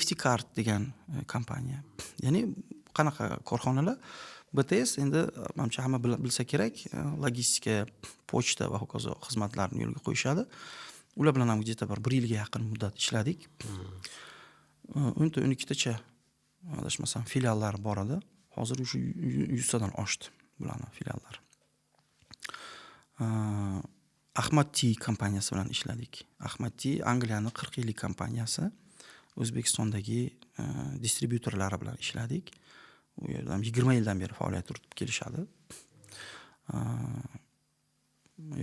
FT Card degan kompaniya. Ya'ni qanaqa korxonalar? BTS endi, manimcha, hamma bilsa kerak, logistika, pochta va hokazo xizmatlarini yo'lga qo'yishadi. Ular bilan ham где то bir yilga yaqin muddat ishladik. 10 ta, 12 tacha, adashmasam, filiallari bor edi. Hozir уже 100 tadan oshdi bularni filiallari. Ahmad T kompaniyasi bilan ishladik. Ahmad T Angliyani 40 yillik kompaniyasi, O'zbekistondagi distribyutorlari bilan ishladik. U yerda ham 20 yildan beri faoliyat yuritib kelishadi.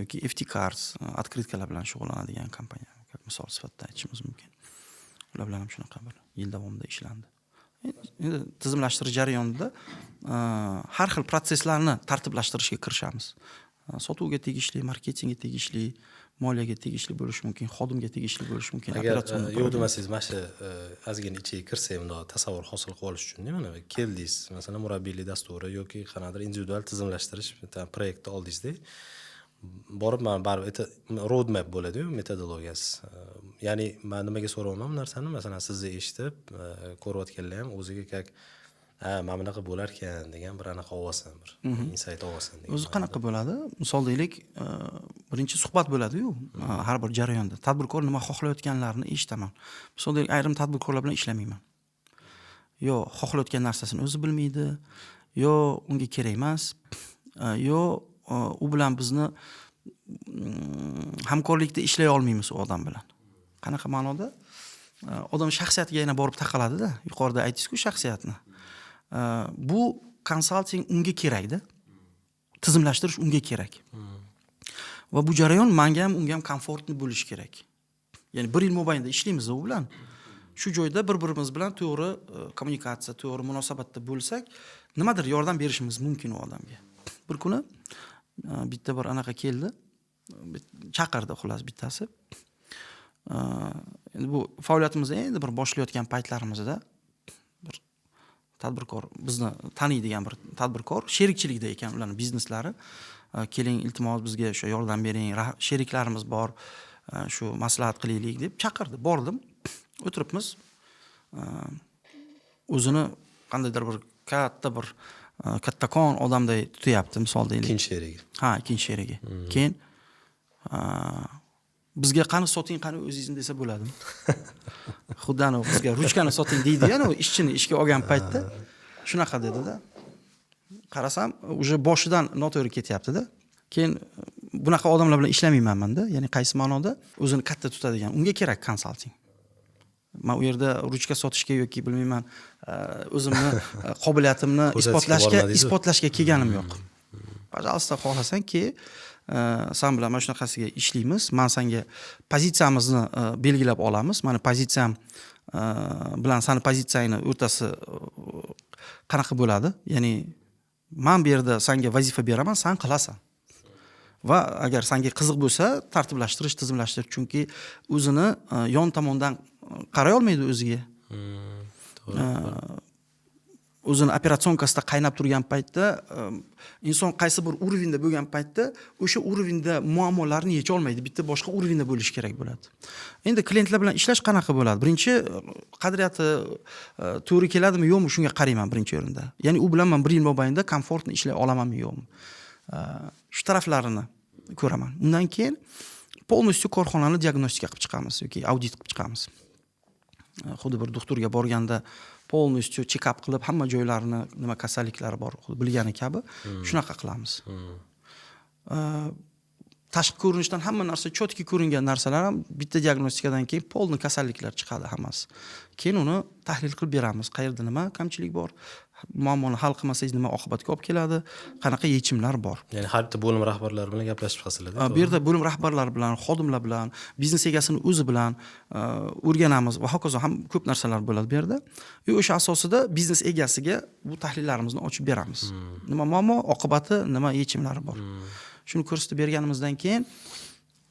Yoki FT Cards, открытка lar bilan shug'ullanadigan kompaniya, как misol sifatida aytishimiz mumkin. Ular bilan ham shunaqa bir yil davomida ishlandi. Endi tizimlashtirish jarayonida har xil protsesslarni tartiblashtirishga kirishamiz. Sotuvga tegishli, marketingga tegishli, moliyaga tegishli bo'lishi mumkin, xodimga tegishli bo'lishi mumkin. Agar operatsion yo'q demasangiz, mana shu ozgina ichiga kirsak, bundoq tasavvur hosil qilib olish uchun, mana keldingiz, masalan, murabbiylik dasturi yoki qanaqadir individual tizimlashtirish bitta proyektni oldingizda, borib mana baribir road map bo'ladiyu, metodologiyasi. Ya'ni man nimaga so'rayapman bu narsani? Masalan, sizni eshitib ko'rayotganlar ham o'ziga как ha, mana bunaqa bo'larkan degan bir anaqa olsin, bir insight olsin degan. O'zi qanaqa bo'ladi? Misol deylik, birinchi suhbat bo'ladiyu har bir jarayonda tadbirkor nima xohlayotganlarini eshitaman. Misol deylik, ayrim tadbirkorlar bilan ishlamayman. Yo xohlayotgan narsasini o'zi bilmaydi, yo unga kerak emas, yo u bilan bizni hamkorlikda ishlay olmaymiz u odam bilan. Qanaqa ma'noda? Odam shaxsiyatiga yana borib taqaladida. Yuqorida aytdingizku shaxsiyatni. Bu konsalting unga kerakda, tizimlashtirish unga kerak va bu jarayon manga ham, unga ham комфортный bo'lishi kerak. Ya'ni bir yil mobaynida ishlaymiz u bilan. Shu joyda bir birimiz bilan to'g'ri kommunikatsiya, to'g'ri munosabatda bo'lsak, nimadir yordam berishimiz mumkin u odamga. Bir kuni bitta bir anaqa keldi, chaqirdi, xullas, bittasi. Endi bu faoliyatimizni endi bir boshlayotgan paytlarimizda bir tadbirkor, bizni taniydigan bir tadbirkor, sherikchilikda ekan ularni bizneslari. Keling, iltimos, bizga o'sha yordam bering, sheriklarimiz bor, shu maslahat qilaylik deb chaqirdi. Bordim, o'tiribmiz. O'zini qandaydir bir katta bir kattakon odamday tutyapti, misol deylik. Ikkinchi sherigi. Ha, ikkinchi sherigi. Keyin bizga qani soting, qani o'zingizni desa bo'ladimi? Xuddi anavi bizga ruchkani soting deydi, anavi ishchini ishga olgan paytda shunaqa dedida. Qarasam, уже boshidan noto'g'ri ketyaptida. Keyin bunaqa odamlar bilan ishlamayman manda. Ya'ni qaysi ma'noda? O'zini katta tutadigan, unga kerak konsalting. Man u yerda ruchka sotishga yoki, bilmayman, o'zimni qobiliyatimni ko'rsatishga isbotlashga bormadingizu. isbotlashga kelganim yo'q. Пожалуйста, xohlasang kel, san bilan mana shunaqasiga ishlaymiz. Man sanga pozitsiyamizni belgilab olamiz. Mani pozitsiyam bilan sani pozitsiyangni o'rtasi qanaqa bo'ladi? Ya'ni man bu yerda sanga vazifa beraman, san qilasan va agar sanga qiziq bo'lsa tartiblashtirish, tizimlashtirish, chunki o'zini yon tomondan qaray olmaydi o'ziga. O'zini операционка sida qaynab turgan paytda, inson qaysi bir уровень da bo'lgan paytda o'sha уровень da muammolarni yecha olmaydi, bitta boshqa уровень da bo'lishi kerak bo'ladi. Endi klientlar bilan ishlash qanaqa bo'ladi? Birinchi qadriyati to'g'ri keladimi, yo'qmi, shunga qarayman birinchi o'rinda. Ya'ni u bilan man bir yil mobaynida комфортно ishlay olamanmi, yo'qmi, shu taraflarini ko'raman. Undan keyin полностью korxonani diagnostika qilib chiqamiz yoki audit qilib chiqamiz. Xuddi bir doktorga borganda полностью check-up qilib, hamma joylarini, nima kasalliklari bor, xuddi bilgani kabi shunaqa qilamiz. Tashqi ko'rinishdan hamma narsa четкий ko'ringan narsalar ham bitta diagnostikadan keyin полный kasalliklar chiqadi hammasi. Keyin uni tahlil qilib beramiz, qayerda nima kamchilik bor, muammoni hal qilmasangiz nima oqibatga olib keladi, qanaqa yechimlar bor. Ya'ni har bitta bo'lim rahbarlari bilan gaplashib chiqasizlar? Bu yerda bo'lim rahbarlari bilan, xodimlar bilan, biznes egasini o'zi bilan o'rganamiz va hokazo, ham ko'p narsalar bo'ladi bu yerda. И o'sha asosida biznes egasiga bu tahlillarimizni ochib beramiz, nima muammo, oqibati nima, yechimlari bor. Shuni ko'rsatib berganimizdan keyin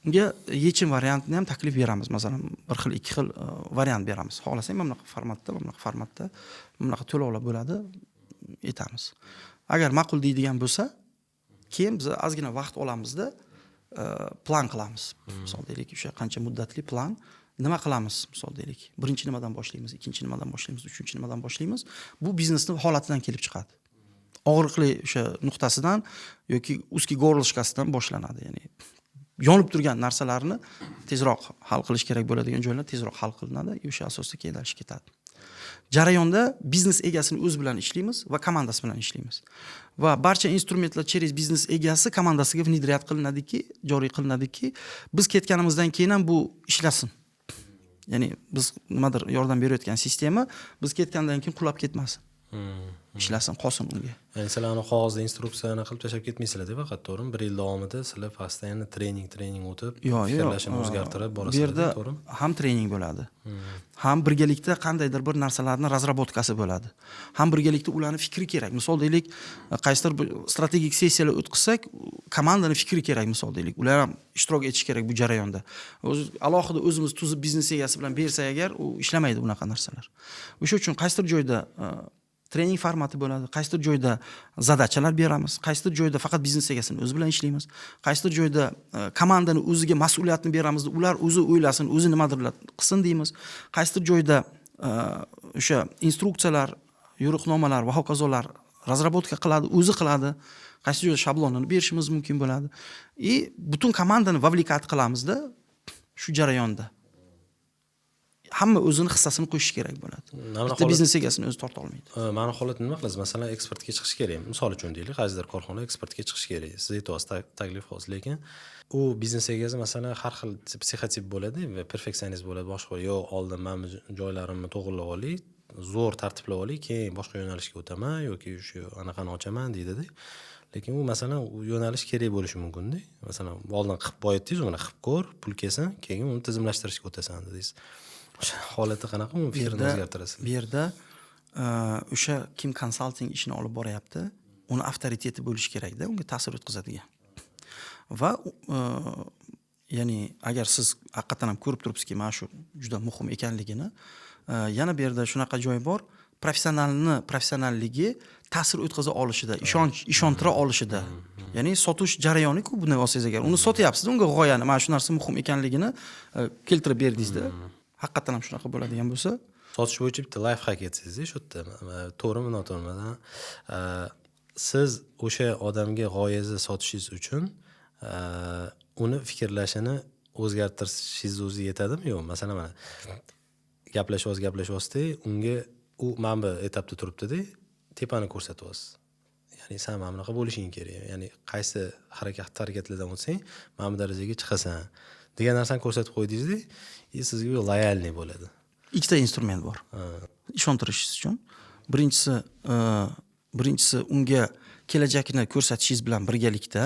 unga yechim variantini ham taklif beramiz. Masalan, bir xil, ikki xil variant beramiz. Xohlasang, mana bunaqa formatda, mana bunaqa formatda, mana bunaqa to'lovlar bo'ladi, aytamiz. Agar ma'qul deydigan bo'lsa, keyin biz ozgina vaqt olamizda, plan qilamiz. Misol deylik, o'sha qancha muddatli plan, nima qilamiz, misol deylik, birinchi nimadan boshlaymiz, ikkinchi nimadan boshlaymiz, uchinchi nimadan boshlaymiz. Bu biznesni holatidan kelib chiqadi. Og'riqli o'sha nuqtasidan yoki узкий горлышка sidan boshlanadi. Ya'ni yonib turgan narsalarni tezroq hal qilish kerak bo'ladigan joylar tezroq hal qilinadi и o'sha asosda keyin ish ketadi. Jarayonda biznes egasini o'zi bilan ishlaymiz va komandasi bilan ishlaymiz va barcha instrumentlar через biznes egasi komandasiga внедрять qilinadiki, joriy qilinadiki, biz ketganimizdan keyin ham bu ishlasin. Ya'ni biz nimadir yordam berayotgan sistema biz ketgandan keyin qulab ketmasin, ishlasin, qolsin unga. Ya'ni sizlar qog'ozda instruksiyani qilib tashlab ketmaysizlar, faqat, to'g'rimi? Bir yil davomida sizlar постоянно trening o'tib, Yo'q. fikrlashini o'zgartirib Bu borasizlar, yerda to'g'rimi? ham trening bo'ladi, ham birgalikda qandaydir bir narsalarni разработка si bo'ladi, ham birgalikda ularni fikri kerak. Misol deylik, qaysidir bir strategik sessiyalar o'tkazsak, komandani fikri kerak. Misol deylik, ular ham ishtirok etishi kerak bu jarayonda. O'zi alohida o'zimiz tuzib, biznes egasi bilan bersak agar, u ishlamaydi bunaqa narsalar. O'sha uchun qaysidir joyda trening formati bo'ladi, qaysidir joyda задача lar beramiz, qaysidir joyda faqat biznes egasini o'zi bilan ishlaymiz, qaysidir joyda komandani o'ziga mas'uliyatni beramiz, ular o'zi o'ylasin, o'zi nimadirlar qilsin deymiz, qaysidir joyda o'sha instruksiyalar, yo'riqnomalar va hokazolar разработка qiladi, o'zi qiladi, qaysi joyda shablonini berishimiz mumkin bo'ladi и butun komandani вовлекать qilamizda. Shu jarayonda hamma o'zini hissasini qo'shishi kerak bo'ladi. Mana Bitta biznes egasini o'zi torta olmaydi. Mani holatda nima qilasiz? Masalan, eksportga chiqish kerak, misol uchun deylik, qaysidir korxona eksportga chiqish kerak. Siz aytyapsiz, taklif hozir, lekin u biznes egasi, masalan, har xil psixotip bo'ladi va perfeksionist bo'ladi, boshqa bo'ladi. Yo'q, oldin mana bu joylarimni to'g'irlab olay, zo'r tartiblab olay, keyin boshqa yo'nalishga o'taman yoki shu anaqani ochaman, deydida. Lekin u, masalan, u yo'nalish kerak bo'lishi mumkinda. Masalan, oldin qilib boyitdingiz, uni qilib ko'r, pul kelsin, keyin uni tizimlashtirishga o'tasan, dedingiz. O'sha holati qanaqa, uni Bu fikrini o'zgartirasiz? Bu yerda o'sha kim konsalting ishini olib boryapti, uni avtoriteti bo'lishi kerakda, unga ta'sir o'tkazadigan. Va ya'ni agar siz haqiqatdan ham ko'rib turibsizki, mana shu juda muhim ekanligini, yana bu yerda shunaqa joy bor: professionalni professionalligi ta'sir o'tkaza olishida, ishonch, ishontira olishida. Ya'ni sotish jarayoniku bunday olsangiz agar, uni sotyapsiz unga, g'oyani, mana shu narsa muhim ekanligini keltirib berdingizda, haqiqatdan ham shunaqa bo'ladigan bo'lsa. Sotish bo'yicha bitta лайфхак aytsangiz shu yerda, to'g'rimi, noto'g'rimi? Masalan, siz o'sha odamga g'oyangizni sotishingiz uchun uni fikrlashini o'zgartirishingiz o'zi yetadimi, yo'qmi? Masalan, mana gaplashyapsiz, gaplashyapsizda, unga u mana bu etapda turibdida, tepani ko'rsatyapsiz, ya'ni san mana bunaqa bo'lishing kerak, ya'ni qaysi harakatlardan o'tsang, mana bu darajaga chiqasan degan narsani ko'rsatib qo'ydingizda и sizga u лояльный bo'ladi. Ikkita instrument bor ishontirish uchun. Birinchisi unga kelajakni ko'rsatishingiz bilan birgalikda,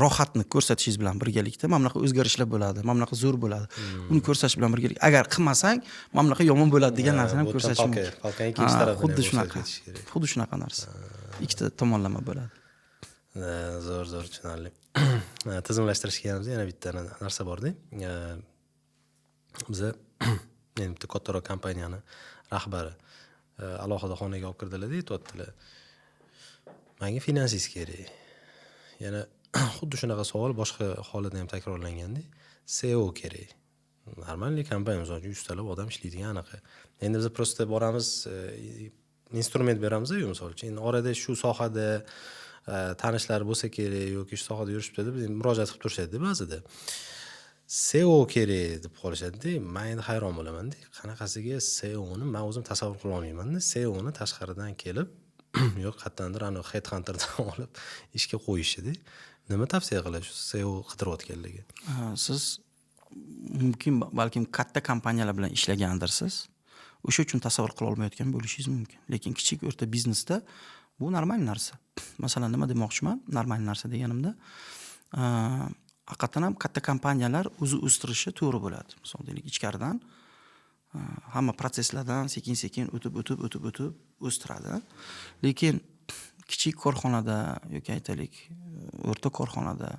rohatni ko'rsatishingiz bilan birgalikda, mana bunaqa o'zgarishlar bo'ladi, mana bunaqa zo'r bo'ladi, uni ko'rsatish bilan birgalikda, agar qilmasang, mana bunaqa yomon bo'ladi degan narsani ham Bu yerdan ko'rsatish mumkin. Palkani ikkinchi Ha, tarafini xuddi ham shunaqa ko'rsatib ketish kerak. Xuddi shunaqa narsa, ikkita tomonlama bo'ladi. Zo'r, zo'r, tushunarli. Tizimlashtirishga kelganimizda yana bitta narsa borda. Biza endi bitta kattaroq kompaniyani rahbari alohida xonaga olib kirdilarda, aytyaptilar: "Manga finansist kerak". Yana xuddi shunaqa savol boshqa holatda ham takrorlanganda, CEO kerak. Нормальный kompaniya, misol uchun, 100 talab odam ishlaydigan anaqa. Endi biz просто boramiz, instrument beramiz-ku, misol uchun. Endi orada shu sohada tanishlar bo'lsa kerak yoki shu sohada yurishibdi deb murojaat qilib turishadi ba'zida. CEO kerak deb qolishadida, man endi hayron bo'lamanda, qanaqasiga CEOni man o'zim tasavvur qila olmaymanda, CEOni tashqaridan kelib, yo'q, qayerdandir anavi headhunterdan olib ishga qo'yishida. Nima tavsiya qilasiz CEO qidirayotganlarga? Siz mumkin, balkim katta kompaniyalar bilan ishlagandirsiz, o'sha uchun tasavvur qila olmayotgan bo'lishingiz mumkin. Lekin kichik, o'rta biznesda bu normal narsa. Masalan, nima demoqchiman normal narsa deganimda, haqiqatdan ham katta kompaniyalar o'zi o'stirishi to'g'ri bo'ladi. Misol deylik, ichkaridan hamma protsesslardan sekin sekin o'tib, o'tib, o'tib, o'tib o'stiradi. Lekin kichik korxonada yoki aytaylik, o'rta korxonada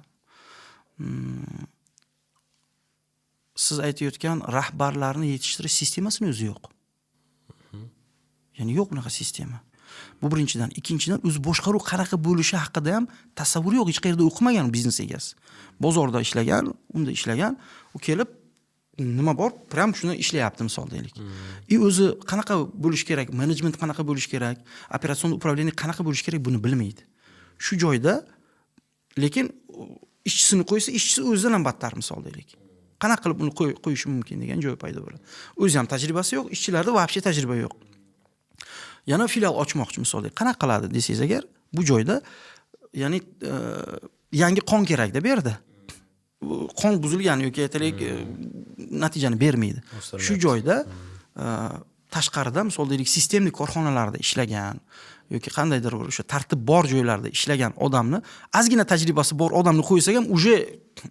siz aytayotgan rahbarlarni yetishtirish sistemasini o'zi yo'q. Ya'ni yo'q bunaqa sistema. Bu birinchidan. Ikkinchidan, o'zi boshqaruv qanaqa bo'lishi haqida ham tasavvur yo'q. Hech qayerda o'qimagan biznes egasi. Bozorda ishlagan, unda ishlagan, u kelib Nima bor, прям shuni ishlayapti, misol deylik. И o'zi qanaqa bo'lishi kerak, menejment qanaqa bo'lishi kerak, operatsion управление qanaqa bo'lishi kerak, buni bilmaydi shu joyda. Lekin ishchisini qo'ysa, ishchisi o'zidan ham battar, misol deylik. Qanaqa qilib uni qo'yishi mumkin degan joy paydo bo'ladi. O'zi ham tajribasi yo'q, ishchilarda вообще tajriba yo'q, yana filial ochmoqchi, misol deylik. Qanaqa qiladi desangiz agar, bu joyda, ya'ni yangi qon kerakda. Bu yerda qon buzilgan yoki aytaylik, natijani bermaydi. Shu joyda tashqarida, misol deylik, системный korxonalarda ishlagan yoki qandaydir bir o'sha tartib bor joylarda ishlagan odamni, ozgina tajribasi bor odamni qo'ysak ham, уже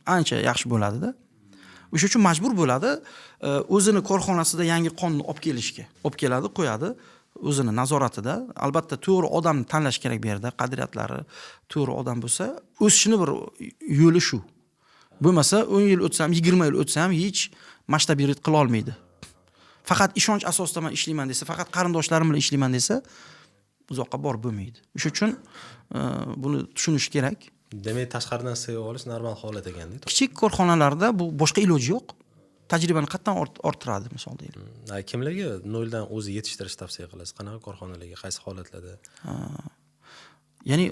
ancha yaxshi bo'ladida. O'sha uchun majbur bo'ladi o'zini korxonasida yangi qonni olib kelishga. Olib keladi, qo'yadi o'zini nazoratida. Albatta, to'g'ri odamni tanlash kerak bu yerda. Qadriyatlari to'g'ri odam bo'lsa, o'sishini bir yo'li shu. Bo'lmasa 10 yil o'tsa ham, 20 yil o'tsa ham, hech масштабировать qila olmaydi. Faqat ishonch asosida man ishlayman desa, faqat qarindoshlarim bilan ishlayman desa, uzoqqa borib bo'lmaydi. O'sha uchun buni tushunish kerak. Demak, tashqaridan CEO olish normal holat ekanda. Kichik korxonalarda bu boshqa iloji yo'q. Tajribani qayerdan orttiradi, misol deylik? Kimlarga noldan o'zi yetishtirish tavsiya qilasiz? Qanaqa korxonalarga, qaysi holatlarda? Ya'ni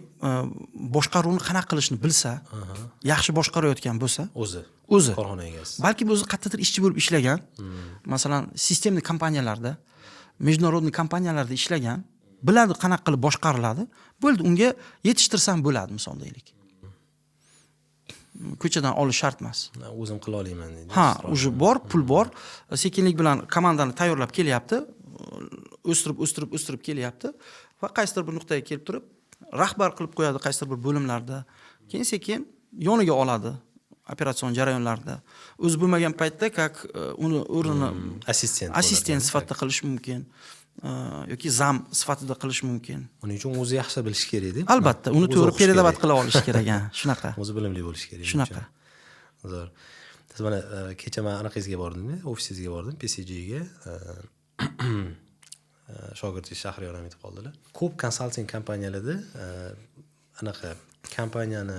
boshqaruvni qanaqa qilishni bilsa, yaxshi boshqarayotgan bo'lsa, o'zi o'zi korxona egasi. Balki o'zi qayerdadir ishchi bo'lib ishlagan, masalan, системный kompaniyalarda, международный kompaniyalarda ishlagan, biladi qanaqa qilib boshqariladi, bo'ldi, unga yetishtirsam bo'ladi, misol deylik. Ko'chadan olish shart emas. O'zim qila olaman deydi. Ha, уже bor, pul bor, sekinlik bilan komandani tayyorlab kelyapti, o'stirib, o'stirib, o'stirib kelyapti va qaysidir bir nuqtaga kelib turib, rahbar qilib qo'yadi qaysidir bir bo'limlarda. Keyin sekin yoniga oladi operatsion jarayonlarda, o'zi bo'lmagan paytda, как uni o'rnini assistent. Assistent sifatida qilish mumkin yoki зам sifatida qilish mumkin. Uning uchun o'zi yaxshi bilishi kerakda. Albatta, uni to'g'ri передавать qila olish kerak, ha, shunaqa. O'zi bilimli bo'lishi kerak. Shunaqa. Zo'r. Siz mana kecha man anaqangizga bordimda, ofisingizga bordim, PCGga. Shogirdingiz Shahriyor ham aytib qoldilar, ko'p konsalting kompaniyalarda anaqa kompaniyani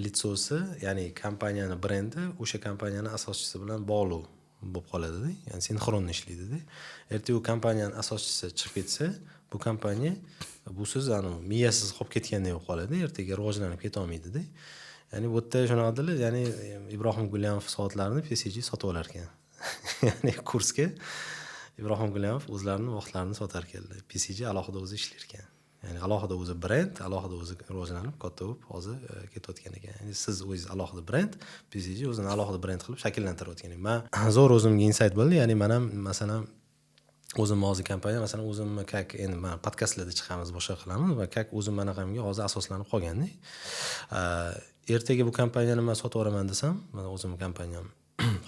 лицо si, ya'ni kompaniyani brendi o'sha kompaniyani asoschisi bilan bog'liq bo'lib qoladida, ya'ni sinxron ishlaydida. Ertaga u kompaniyani asoschisi chiqib ketsa, bu kompaniya busiz, anavi miyasiz qolib ketgandek bo'lib qoladi, ertaga rivojlanib ketolmaydida. Ya'ni bu yerda shunaqa dedilar, ya'ni Ibrohim Gulyamov soatlarini PCG sotib olar ekan, ya'ni kursga Ibrohim Gulyamov o'zlarini vaqtlarini sotar ekanlar. PCG alohida o'zi ishlar ekan, ya'ni alohida o'zi brend, alohida o'zi rivojlanib, katta bo'lib hozir ketayotgan ekan. Ya'ni siz o'zingiz alohida brend, PCG o'zini alohida brend qilib shakllantirayotgan. Man zo'r o'zimga инсайт bo'ldi. Ya'ni man ham, masalan, o'zimni hozir kompaniya, masalan, o'zimni, как endi man podkastlarda chiqamiz, boshqa qilamiz va как o'zim anaqamga hozir asoslanib qolganda, ertaga bu kompaniyani man sotib yuboraman desam, mana o'zimni kompaniyam,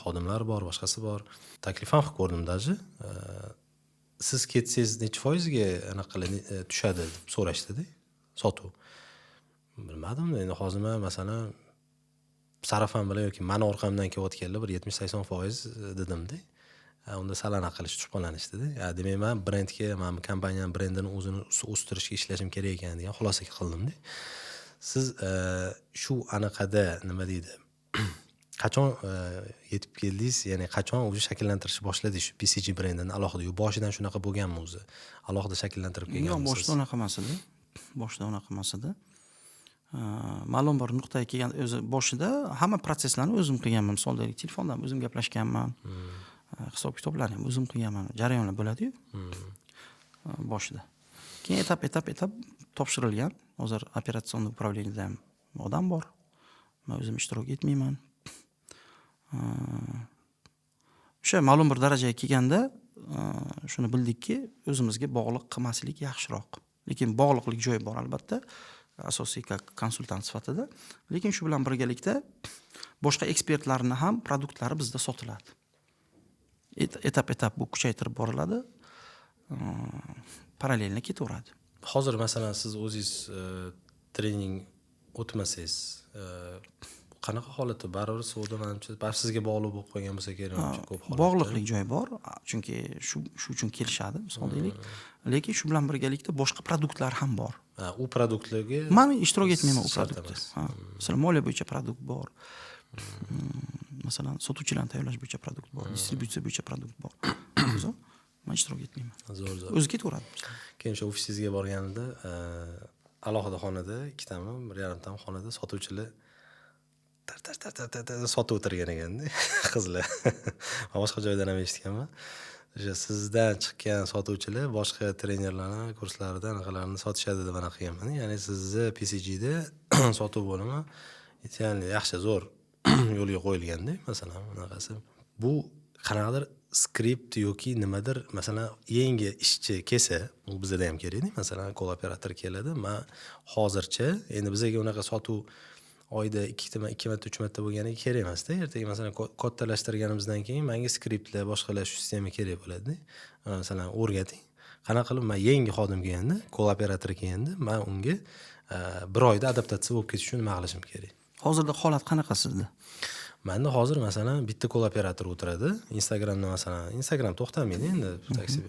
xodimlar bor, boshqasi bor, taklif ham qilib ko'rdim даже. Siz ketsangiz nechi foizga anaqa qiladi, tushadi deb so'rashdida sotuv. Bilmadim endi, hozir man, masalan, sarafan bilan yoki mani orqamdan kelayotganlar bir 70-80% dedimda. Unda sal anaqa qilish, shubhalanishdida. Demak, man brendga, man kompaniyani brendini o'zini o'stirishga ishlashim kerak ekan degan xulosaga qildimda. Siz shu anaqada, nima deydi, qachon yetib keldingiz, ya'ni qachon уже shakllantirishni boshladingiz shu PCG brendini alohida, yo boshidan shunaqa bo'lganmi, o'zi alohida shakllantirib Yo'q, kelganmisiz? Boshida unaqa emas edi, boshida unaqa emas edi. Ma'lum bir nuqtaga kelgan, o'zi boshida hamma protsesslarni o'zim qilganman. Misol deylik, telefondan o'zim gaplashganman, hisob kitoblarni ham o'zim qilganman, jarayonlar bo'ladiyu boshida. Keyin etap etap etap topshirilgan. Hozir операционный управление da ham odam bor, man o'zim ishtirok etmayman. O'sha ma'lum bir darajaga kelganda shuni bildikki, o'zimizga bog'liq qilmaslik yaxshiroq. Lekin bog'liqlik joyi bor, albatta, asosiy как konsultant sifatida. Lekin shu bilan birgalikda boshqa ekspertlarni ham produktlari bizda sotiladi. Etap etap bu kuchaytirib boriladi, параллельно ketaveradi. Hozir, masalan, siz o'zingiz trening o'tmasangiz, qanaqa holatda? Baribir savdo, manimcha, baribir sizga bog'liq bo'lib qolgan bo'lsa kerak, manimcha, ko'p holatda. Bog'liqlik joyi bor, chunki shu uchun kelishadi, misol deylik. Lekin shu bilan birgalikda boshqa produktlar ham bor. Ha, u produktlarga Man ishtirok etmayman u shart produktda. emas. Ha, masalan, moliya bo'yicha produkt bor. Masalan, sotuvchilarni tayyorlash bo'yicha продукт bor, distributsiya bo'yicha продукт bor. Hokazo, man ishtirok etmayman. Zo'r, zo'r. O'zi ketaveradi. Keyin o'sha ofisingizga borganimda, alohida xonada, ikkitami, bir yarimtami xonada sotuvchilar tar tar tar tar tar tar sotib o'tirgan ekanda qizlar. Man boshqa joydan ham eshitganman. O'sha sizdan chiqqan sotuvchilar boshqa trenerlarni kurslarida anaqalarni sotishadi deb anaqa qilganman. Ya'ni sizni PCGda sotuv bo'limi ideal, yaxshi, zo'r yo'lga qo'yilganda, masalan, bunaqasi. Bu qanaqadir skript yoki nimadir, masalan, yangi ishchi kelsa, u bizada ham kerakda, masalan, call operator keladi. Man hozircha endi bizaga unaqa sotuv oyda ikki marta, uch marta bo'lgani kerak emasda. Ertaga, masalan, kattalashtirganimizdan keyin menga skriptlar, boshqalar, shu sistema kerak bo'ladi. Masalan, o'rgating. Qanaqa qilib man yangi xodim kelganda, call operator kelganda, man unga bir oyda adaptatsiya bo'lib ketish uchun nima qilishim kerak? Hozirda holat qanaqa sizda? Manda hozir, masalan, bitta call operator o'tiradi. Instagramda, masalan, Instagram to'xtamaydi endi, taksi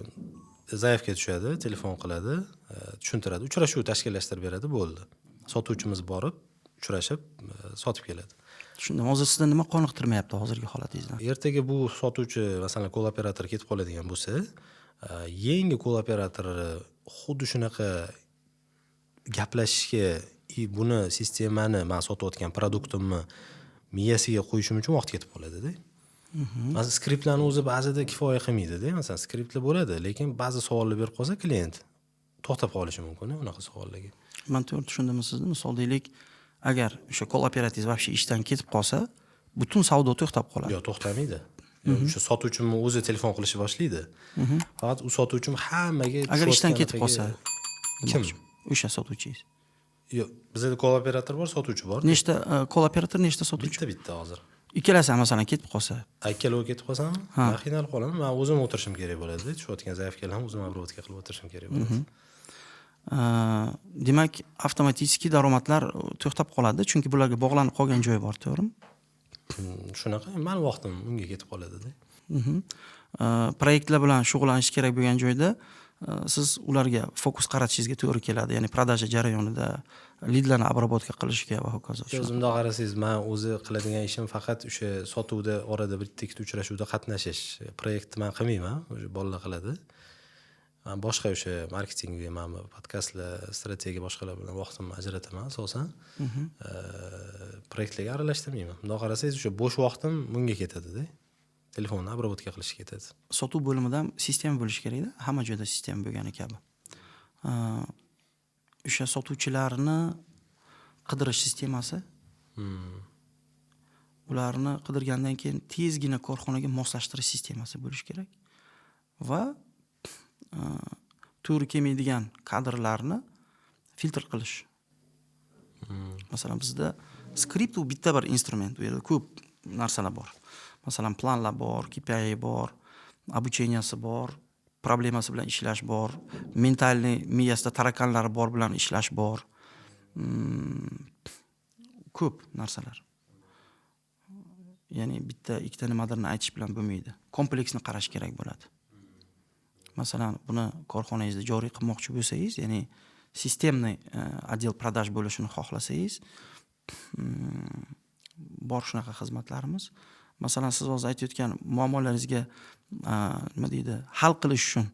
заявка tushadi, telefon qiladi, tushuntiradi, uchrashuv tashkillashtirib beradi, bo'ldi. Sotuvchimiz borib, uchrashib, sotib keladi. Tushundim. Hozir sizda nima qoniqtirmayapti hozirgi holatingizdan? Ertaga bu sotuvchi, masalan, call operator ketib qoladigan bo'lsa, yangi call operator xuddi shunaqa gaplashishga и buni sistemani, man sotayotgan продукт imni miyasiga qo'yishim uchun vaqt ketib qoladida. Masalan, skriptlarni o'zi ba'zida kifoya qilmaydida. Masalan, skriptlar bo'ladi, lekin ba'zi savollar berib qolsa, klient to'xtab qolishi mumkin unaqa savollarga. Man to'g'ri tushundimmi sizni? Misol deylik, agar o'sha call operatoringiz вообще ishdan ketib qolsa, butun savdo to'xtab qoladi. Yo'q, to'xtamaydi. O'sha sotuvchimni o'zi telefon qilishni boshlaydi. Faqat u sotuvchim hammaga Agar ishdan tushayotgan ketib qolsa, kim? O'sha sotuvchingiz. Yo'q, bizada call operator bor, sotuvchi bor. Nechta call operator, nechta sotuvchi? Bitta, bitta hozir. Ikkalasi ham, masalan, ketib qolsa, Ikkalovi ketib qolsam, man qiynalib qolaman. Man o'zim o'tirishim kerak bo'ladi. Tushayotgan заявка larni o'zim обработка qilib o'tirishim kerak bo'ladi. Demak, avtomatik daromadlar to'xtab qoladi, chunki bularga bog'lanib qolgan joyi bor, to'g'rimi? Shunaqa, mani vaqtim unga ketib qoladida. Proyektlar bilan shug'ullanish kerak bo'lgan joyda siz ularga fokus qaratishingizga to'g'ri keladi, ya'ni продажа jarayonida lidlarni обработка qilishga va hokazo. O'zi bundoq qarasangiz, man o'zi qiladigan ishim faqat o'sha sotuvda orada bitta ikkita uchrashuvda qatnashish. Proyektni man qilmayman, o'sha bolalar qiladi. Man boshqa o'sha marketing, mana podkastlar, strategiya, boshqalar bilan vaqtimni ajrataman asosan. Proyektlarga aralashtirmayman. Bundoq qarasangiz, o'sha bo'sh vaqtim bunga ketadida. Telefonni обработка qilishga ketadi. Sotuv bo'limida ham sistema bo'lishi kerakda, hamma joyda sistema bo'lgani kabi. O'sha sotuvchilarni qidirish sistemasi, ularni qidirgandan keyin tezgina korxonaga moslashtirish sistemasi bo'lishi kerak va to'g'ri kelmaydigan kadrlarni filtr qilish. Masalan, bizda skript u bitta bir instrument, u yerda ko'p narsalar bor. Masalan, planlar bor, KPI bor, обучения si bor, problemasi bilan ishlash bor, ментальный miyasida таракан lari bor bilan ishlash bor. Ko'p narsalar. Ya'ni bitta ikkita nimadirni aytish bilan bo'lmaydi. Kompleksni qarash kerak bo'ladi. Masalan, buni korxonangizda joriy qilmoqchi bo'lsangiz, ya'ni системный отдел продаж bo'lishini xohlasangiz, bor shunaqa xizmatlarimiz. Masalan, siz hozir aytayotgan muammolaringizga nima deydi, hal qilish uchun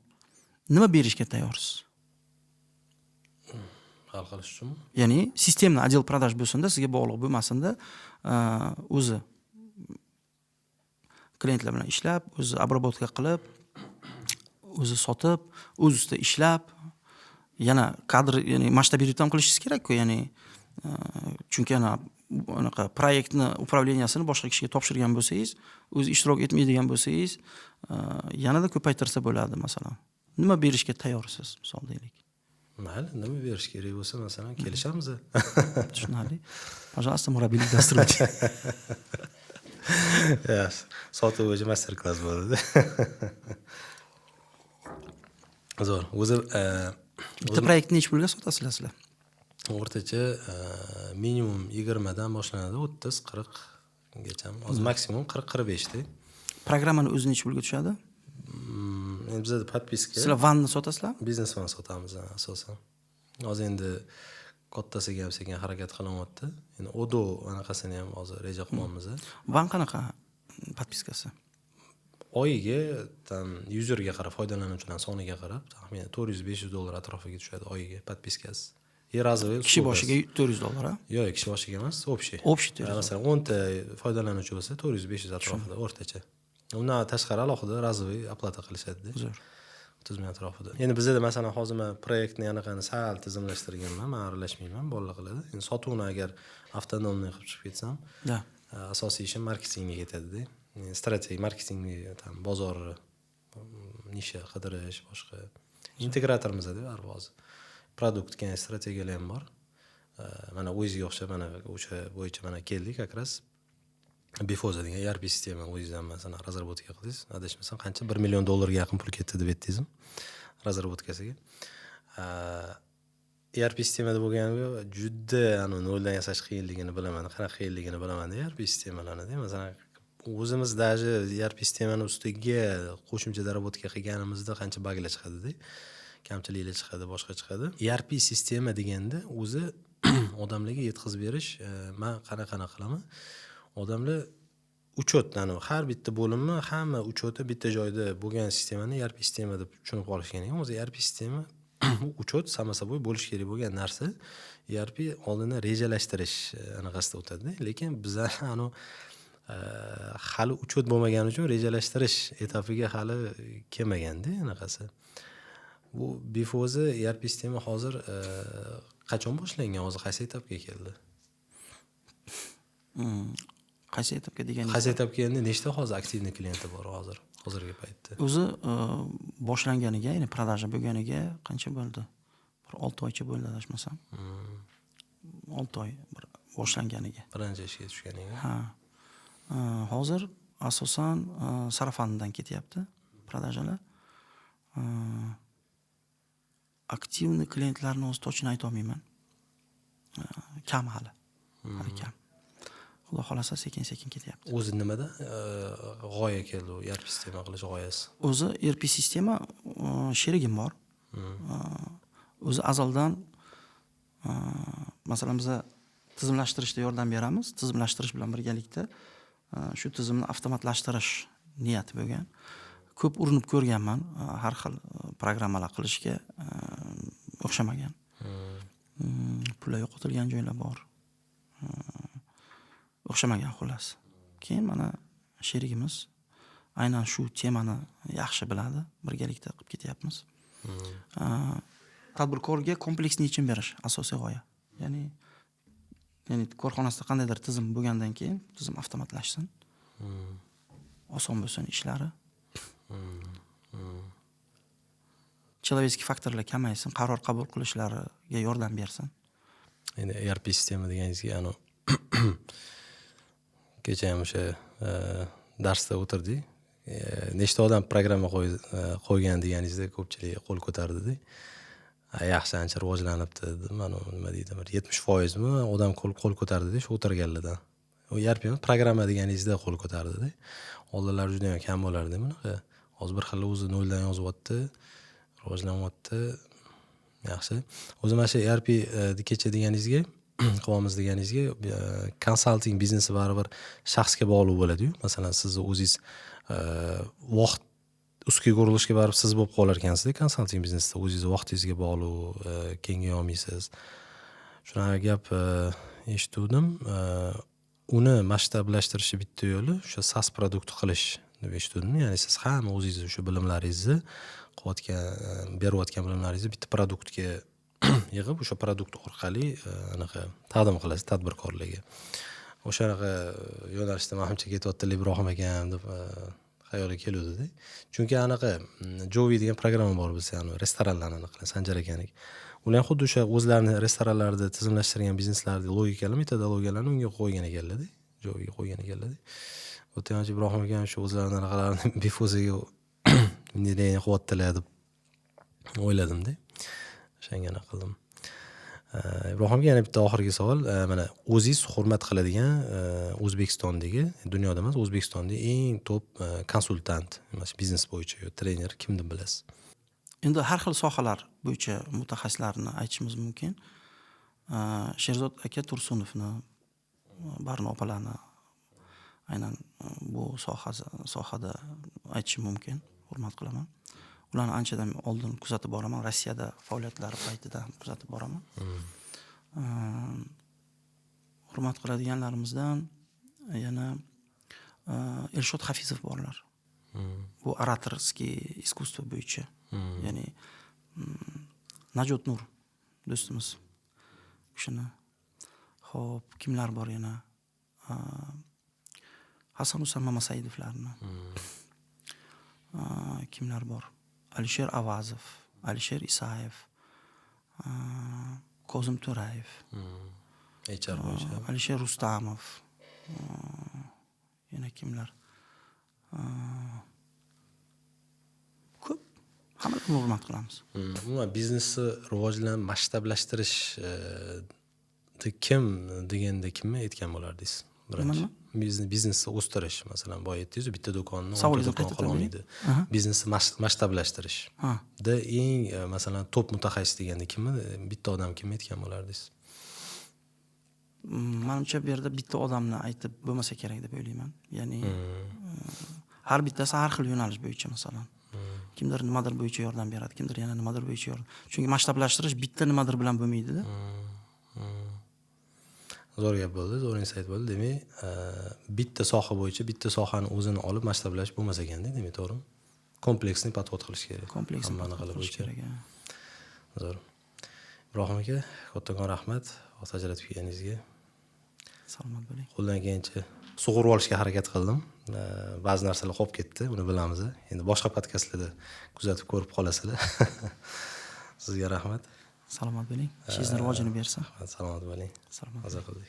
nima berishga tayyorsiz? Hal qilish uchunmi? Ya'ni системный отдел продаж bo'lsinda, sizga bog'liq bo'lmasinda, o'zi klientlar bilan ishlab, o'zi обработка qilib, o'zi sotib, o'z ustida ishlab, yana kadr, ya'ni масштабировать ham qilishingiz kerak-ku, ya'ni chunki ana anaqa proyektni управления sini boshqa kishiga topshirgan bo'lsangiz, o'zi ishtirok etmaydigan bo'lsangiz, yanada ko'paytirsa bo'ladi, masalan. Nima berishga tayyorsiz, misol deylik? Mayli, nima berish kerak bo'lsa, masalan, kelishamiz. Tushunarli. Пожалуйста, murabbiylik dasturi. Yaxshi. Sotuv bo'yicha master klass bo'ladi. Zo'r. O'zi bitta proyektni necha pulga sotasizlar sizlar? O'rtacha minimum 20 dan boshlanadi, 30, 40 gacha. Hozir maksimum 40, 45 da. Programmani o'zi necha pulga tushadi? Endi bizada подписка. Sizlar One'ni sotasizlar? Biznes One sotamiz asosan. Hozir endi kattasiga ham sekin harakat qilyapti. Endi Odoo anaqasini ham hozir reja qilyapmiz. One qanaqa? Подписка si? Oyiga там юзер ga qarab, foydalanuvchilar soniga qarab, taxminan 400-500 dollar atrofiga tushadi oyiga подписка si и разовый. Kishi boshiga 400 dollar, a? Yo'q, kishi boshiga emas, общий. Общий 400. Masalan, 10 ta foydalanuvchi bo'lsa, 400-500 atrofida o'rtacha. Undan tashqari alohida разовый оплата qilishadida. Zo'r. 30 000 atrofida. Endi bizada, masalan, hozir man proyektni anaqani sal tizimlashtirganman, man aralashmayman, bolalar qiladi. Endi sotuvni agar автономный qilib chiqib ketsam, asosiy ishim marketingga ketadida. Strategiya, marketing, там bozor, ниша qidirish, boshqa. Integratormizda baribir hozir. Продукт ga strategiyalar ham bor. Mana o'zingizga o'xshab, mana o'sha bo'yicha mana keldik как раз. Bifoza degan ERP sistema o'zingiz ham, masalan, разработка qildingiz. Adashmasam, qancha, 1 million dollarga yaqin pul ketdi deb aytdingizmi разработка siga? ERP sistemada bo'lganimda juda anavi noldan yasash qiyinligini bilaman, qanaqa qiyinligini bilaman ERP sistemalarni. Masalan, o'zimiz даже ERP sistemani ustiga qo'shimcha доработка qilganimizda qancha баг lar chiqadida, kamchiliklar chiqadi, boshqa chiqadi. ERP sistema deganda o'zi odamlarga yetkazib berish, man qanaqa qilaman? Odamlar учет, har bitta bo'limni hamma учет i bitta joyda bo'lgan sistemani ERP sistema deb tushunib qolishgan ekan. O'zi ERP sistema учет, само собой, bo'lishi kerak bo'lgan narsa. ERP oldindan rejalashtirish anaqasida o'tadida, lekin bizlar anavi hali учет bo'lmagani uchun rejalashtirish etapiga hali kelmaganda anaqasi. Bu Bifoza ERP sistema hozir qachon boshlangan, hozir qaysi etapga keldi? Qaysi etapga deganingiz? Qaysi etapga keldi, nechta hozir активный klienti bor hozir, hozirgi paytda? O'zi boshlanganiga, ya'ni продажа bo'lganiga qancha bo'ldi? Bir 6 oycha bo'ldi, adashmasam. 6 oy bir boshlanganiga. Birinchi ishga tushganiga. Ha. Hozir asosan сарафан dan ketyapti продажа lar. Активный klientlarni hozir точно aytolmayman. Kam hali. Hali kam. Xudo xohlasa, sekin sekin ketyapti. O'zi nimada g'oya keldi u ERP sistema qilish g'oyasi? O'zi ERP sistema, sherigim bor. O'zi azaldan, masalan, biza tizimlashtirishda yordam beramiz. Tizimlashtirish bilan birgalikda shu tizimni avtomatlashtirish niyati bo'lgan. Ko'p urinib ko'rganman har xil programmalar qilishga, o'xshamagan. Pullar yo'qotilgan joylar bor. O'xshamagan xullas. Keyin mana sherigimiz aynan shu temani yaxshi biladi. Birgalikda qilib ketyapmiz. Tadbirkorga kompleksli yechim berish asosiy g'oya. Ya'ni korxonasida qandaydir tizim bo'lgandan keyin tizim avtomatlashsin. Oson bo'lsin ishlari. Человеческий faktorlar kamaysin, qaror qabul qilishlariga yordam bersin. Endi ERP sistema deganingizga, anavi kecha ham o'sha darsda o'tirdik. Nechta odam programma qo'ygan deganingizda ko'pchilik qo'l ko'tardida. Yaxshi, ancha rivojlanibdi dedim. Mana nima deydi, bir 70%mi odam qo'l ko'tardida shu o'tirganlardan. U ERP programma deganingizda qo'l ko'tardida. Oldinlari juda ham kam bo'lardi bunaqa. Hozir bir xil o'zi noldan yozyapti, rivojlanyapti. Yaxshi. O'zi mana shu ERP kecha deganingizga, qilyapmiz deganingizga, konsalting biznesi baribir shaxsga bog'liq bo'ladi-yu. Masalan, sizni o'zingiz vaqt узкий горлышко ga baribir siz bo'lib qolar ekansizda konsalting biznesda, o'zingizni vaqtingizga bog'liq, kengaya olmaysiz. Shunaqa gap eshituvdim. Uni masshtablashtirishni bitta yo'li o'sha SaaS продукт qilish deb eshituvdim. Ya'ni siz hamma o'zingizni o'sha bilimlaringizni qilayotgan, berayotgan bilimlaringizni bitta продукт ga yig'ib, o'sha продукт orqali anaqa taqdim qilasiz tadbirkorlarga. O'shanaqa yo'nalishda manimcha ketyaptilar Ibrohim akam deb xayolga keluvdida. Chunki anaqa Jovi degan programma bor bizda, restoranlarni anaqa qiladi, Sanjar akaniki. Ular ham xuddi o'sha o'zlarini restoranlarida tizimlashtirgan bizneslarni logikali metodologiyalarni unga qo'ygan ekanlarda, Joviga qo'ygan ekanlarda. O'tgan Ibrohim akam shu o'zlarini anaqalarini Bifozaga внедрение qilyaptilar deb o'yladimda. O'shanga anaqa qildim. Ibrohim aka, yana bitta oxirgi savol. Mana o'zingiz hurmat qiladigan O'zbekistondagi, dunyoda emas, O'zbekistonda eng top konsultant, mana shu biznes bo'yicha yo trener kim deb bilasiz? Endi har xil sohalar bo'yicha mutaxassislarni aytishimiz mumkin. Sherzod aka Tursunovni, Barno opalarni Aynan bu sohada aytishim mumkin, hurmat qilaman. Ularni anchadan oldin kuzatib boraman. Rossiyada faoliyatlari paytida ham kuzatib boraman. Hurmat qiladiganlarimizdan yana Elshod Hafizov borlar. Bu ораторский искусство bo'yicha. Ya'ni Najot Nur do'stimiz. Kishini. Xo'p, kimlar bor yana? Hasan Husan Mamasaidovlarni. Kimlar bor? Alisher Avazov, Alisher Isayev, Kozim To'rayev, HR bo'yicha. Alisher Rustamov. Yana kimlar? Ko'p. Hammalarni hurmat qilamiz. Umuman biznesni masshtablashtirish kim deganda kimni aytgan bo'lardingiz? Birinchi. Biznesni o'stirish, masalan, boya aytdingiz, bitta do'konni Savolingizni do'kon qaytadan qila bering. olmaydi. Biznesni masshtablashtirish. Da eng masalan, top mutaxassis deganda kimni, bitta odam kimni aytgan bo'lardingiz? Manimcha bu yerda bitta odamni aytib bo'lmasa kerak deb o'ylayman. Ya'ni har bittasi har xil yo'nalish bo'yicha, masalan. Kimdir nimadir bo'yicha yordam beradi, kimdir yana nimadir bo'yicha yordam. Chunki masshtablashtirish bitta nimadir bilan bo'lmaydi-da. Zo'r gap bo'ldi, zo'r insight bo'ldi. Demak, bitta soha bo'yicha bitta sohani o'zini olib masshtablash bo'lmas ekanda, demak, to'g'rimi? Комплексный подход qilish kerak. Комплексный Hammani подход qilib qilish bo'yicha. kerak. Ha. Zo'r. Ibrohim aka, kattakon rahmat vaqt ajratib kelganingizga. Salomat bo'ling. Qo'ldan kelgancha sug'urib olishga harakat qildim. Ba'zi narsalar qolib ketdi, uni bilamiz. Endi boshqa podkastlarda kuzatib ko'rib qolasizlar. Sizga rahmat. Salomat bo'ling. Ishingizni rivojini bersin. Rahmat, salomat bo'ling. Salomat. Maza qildik.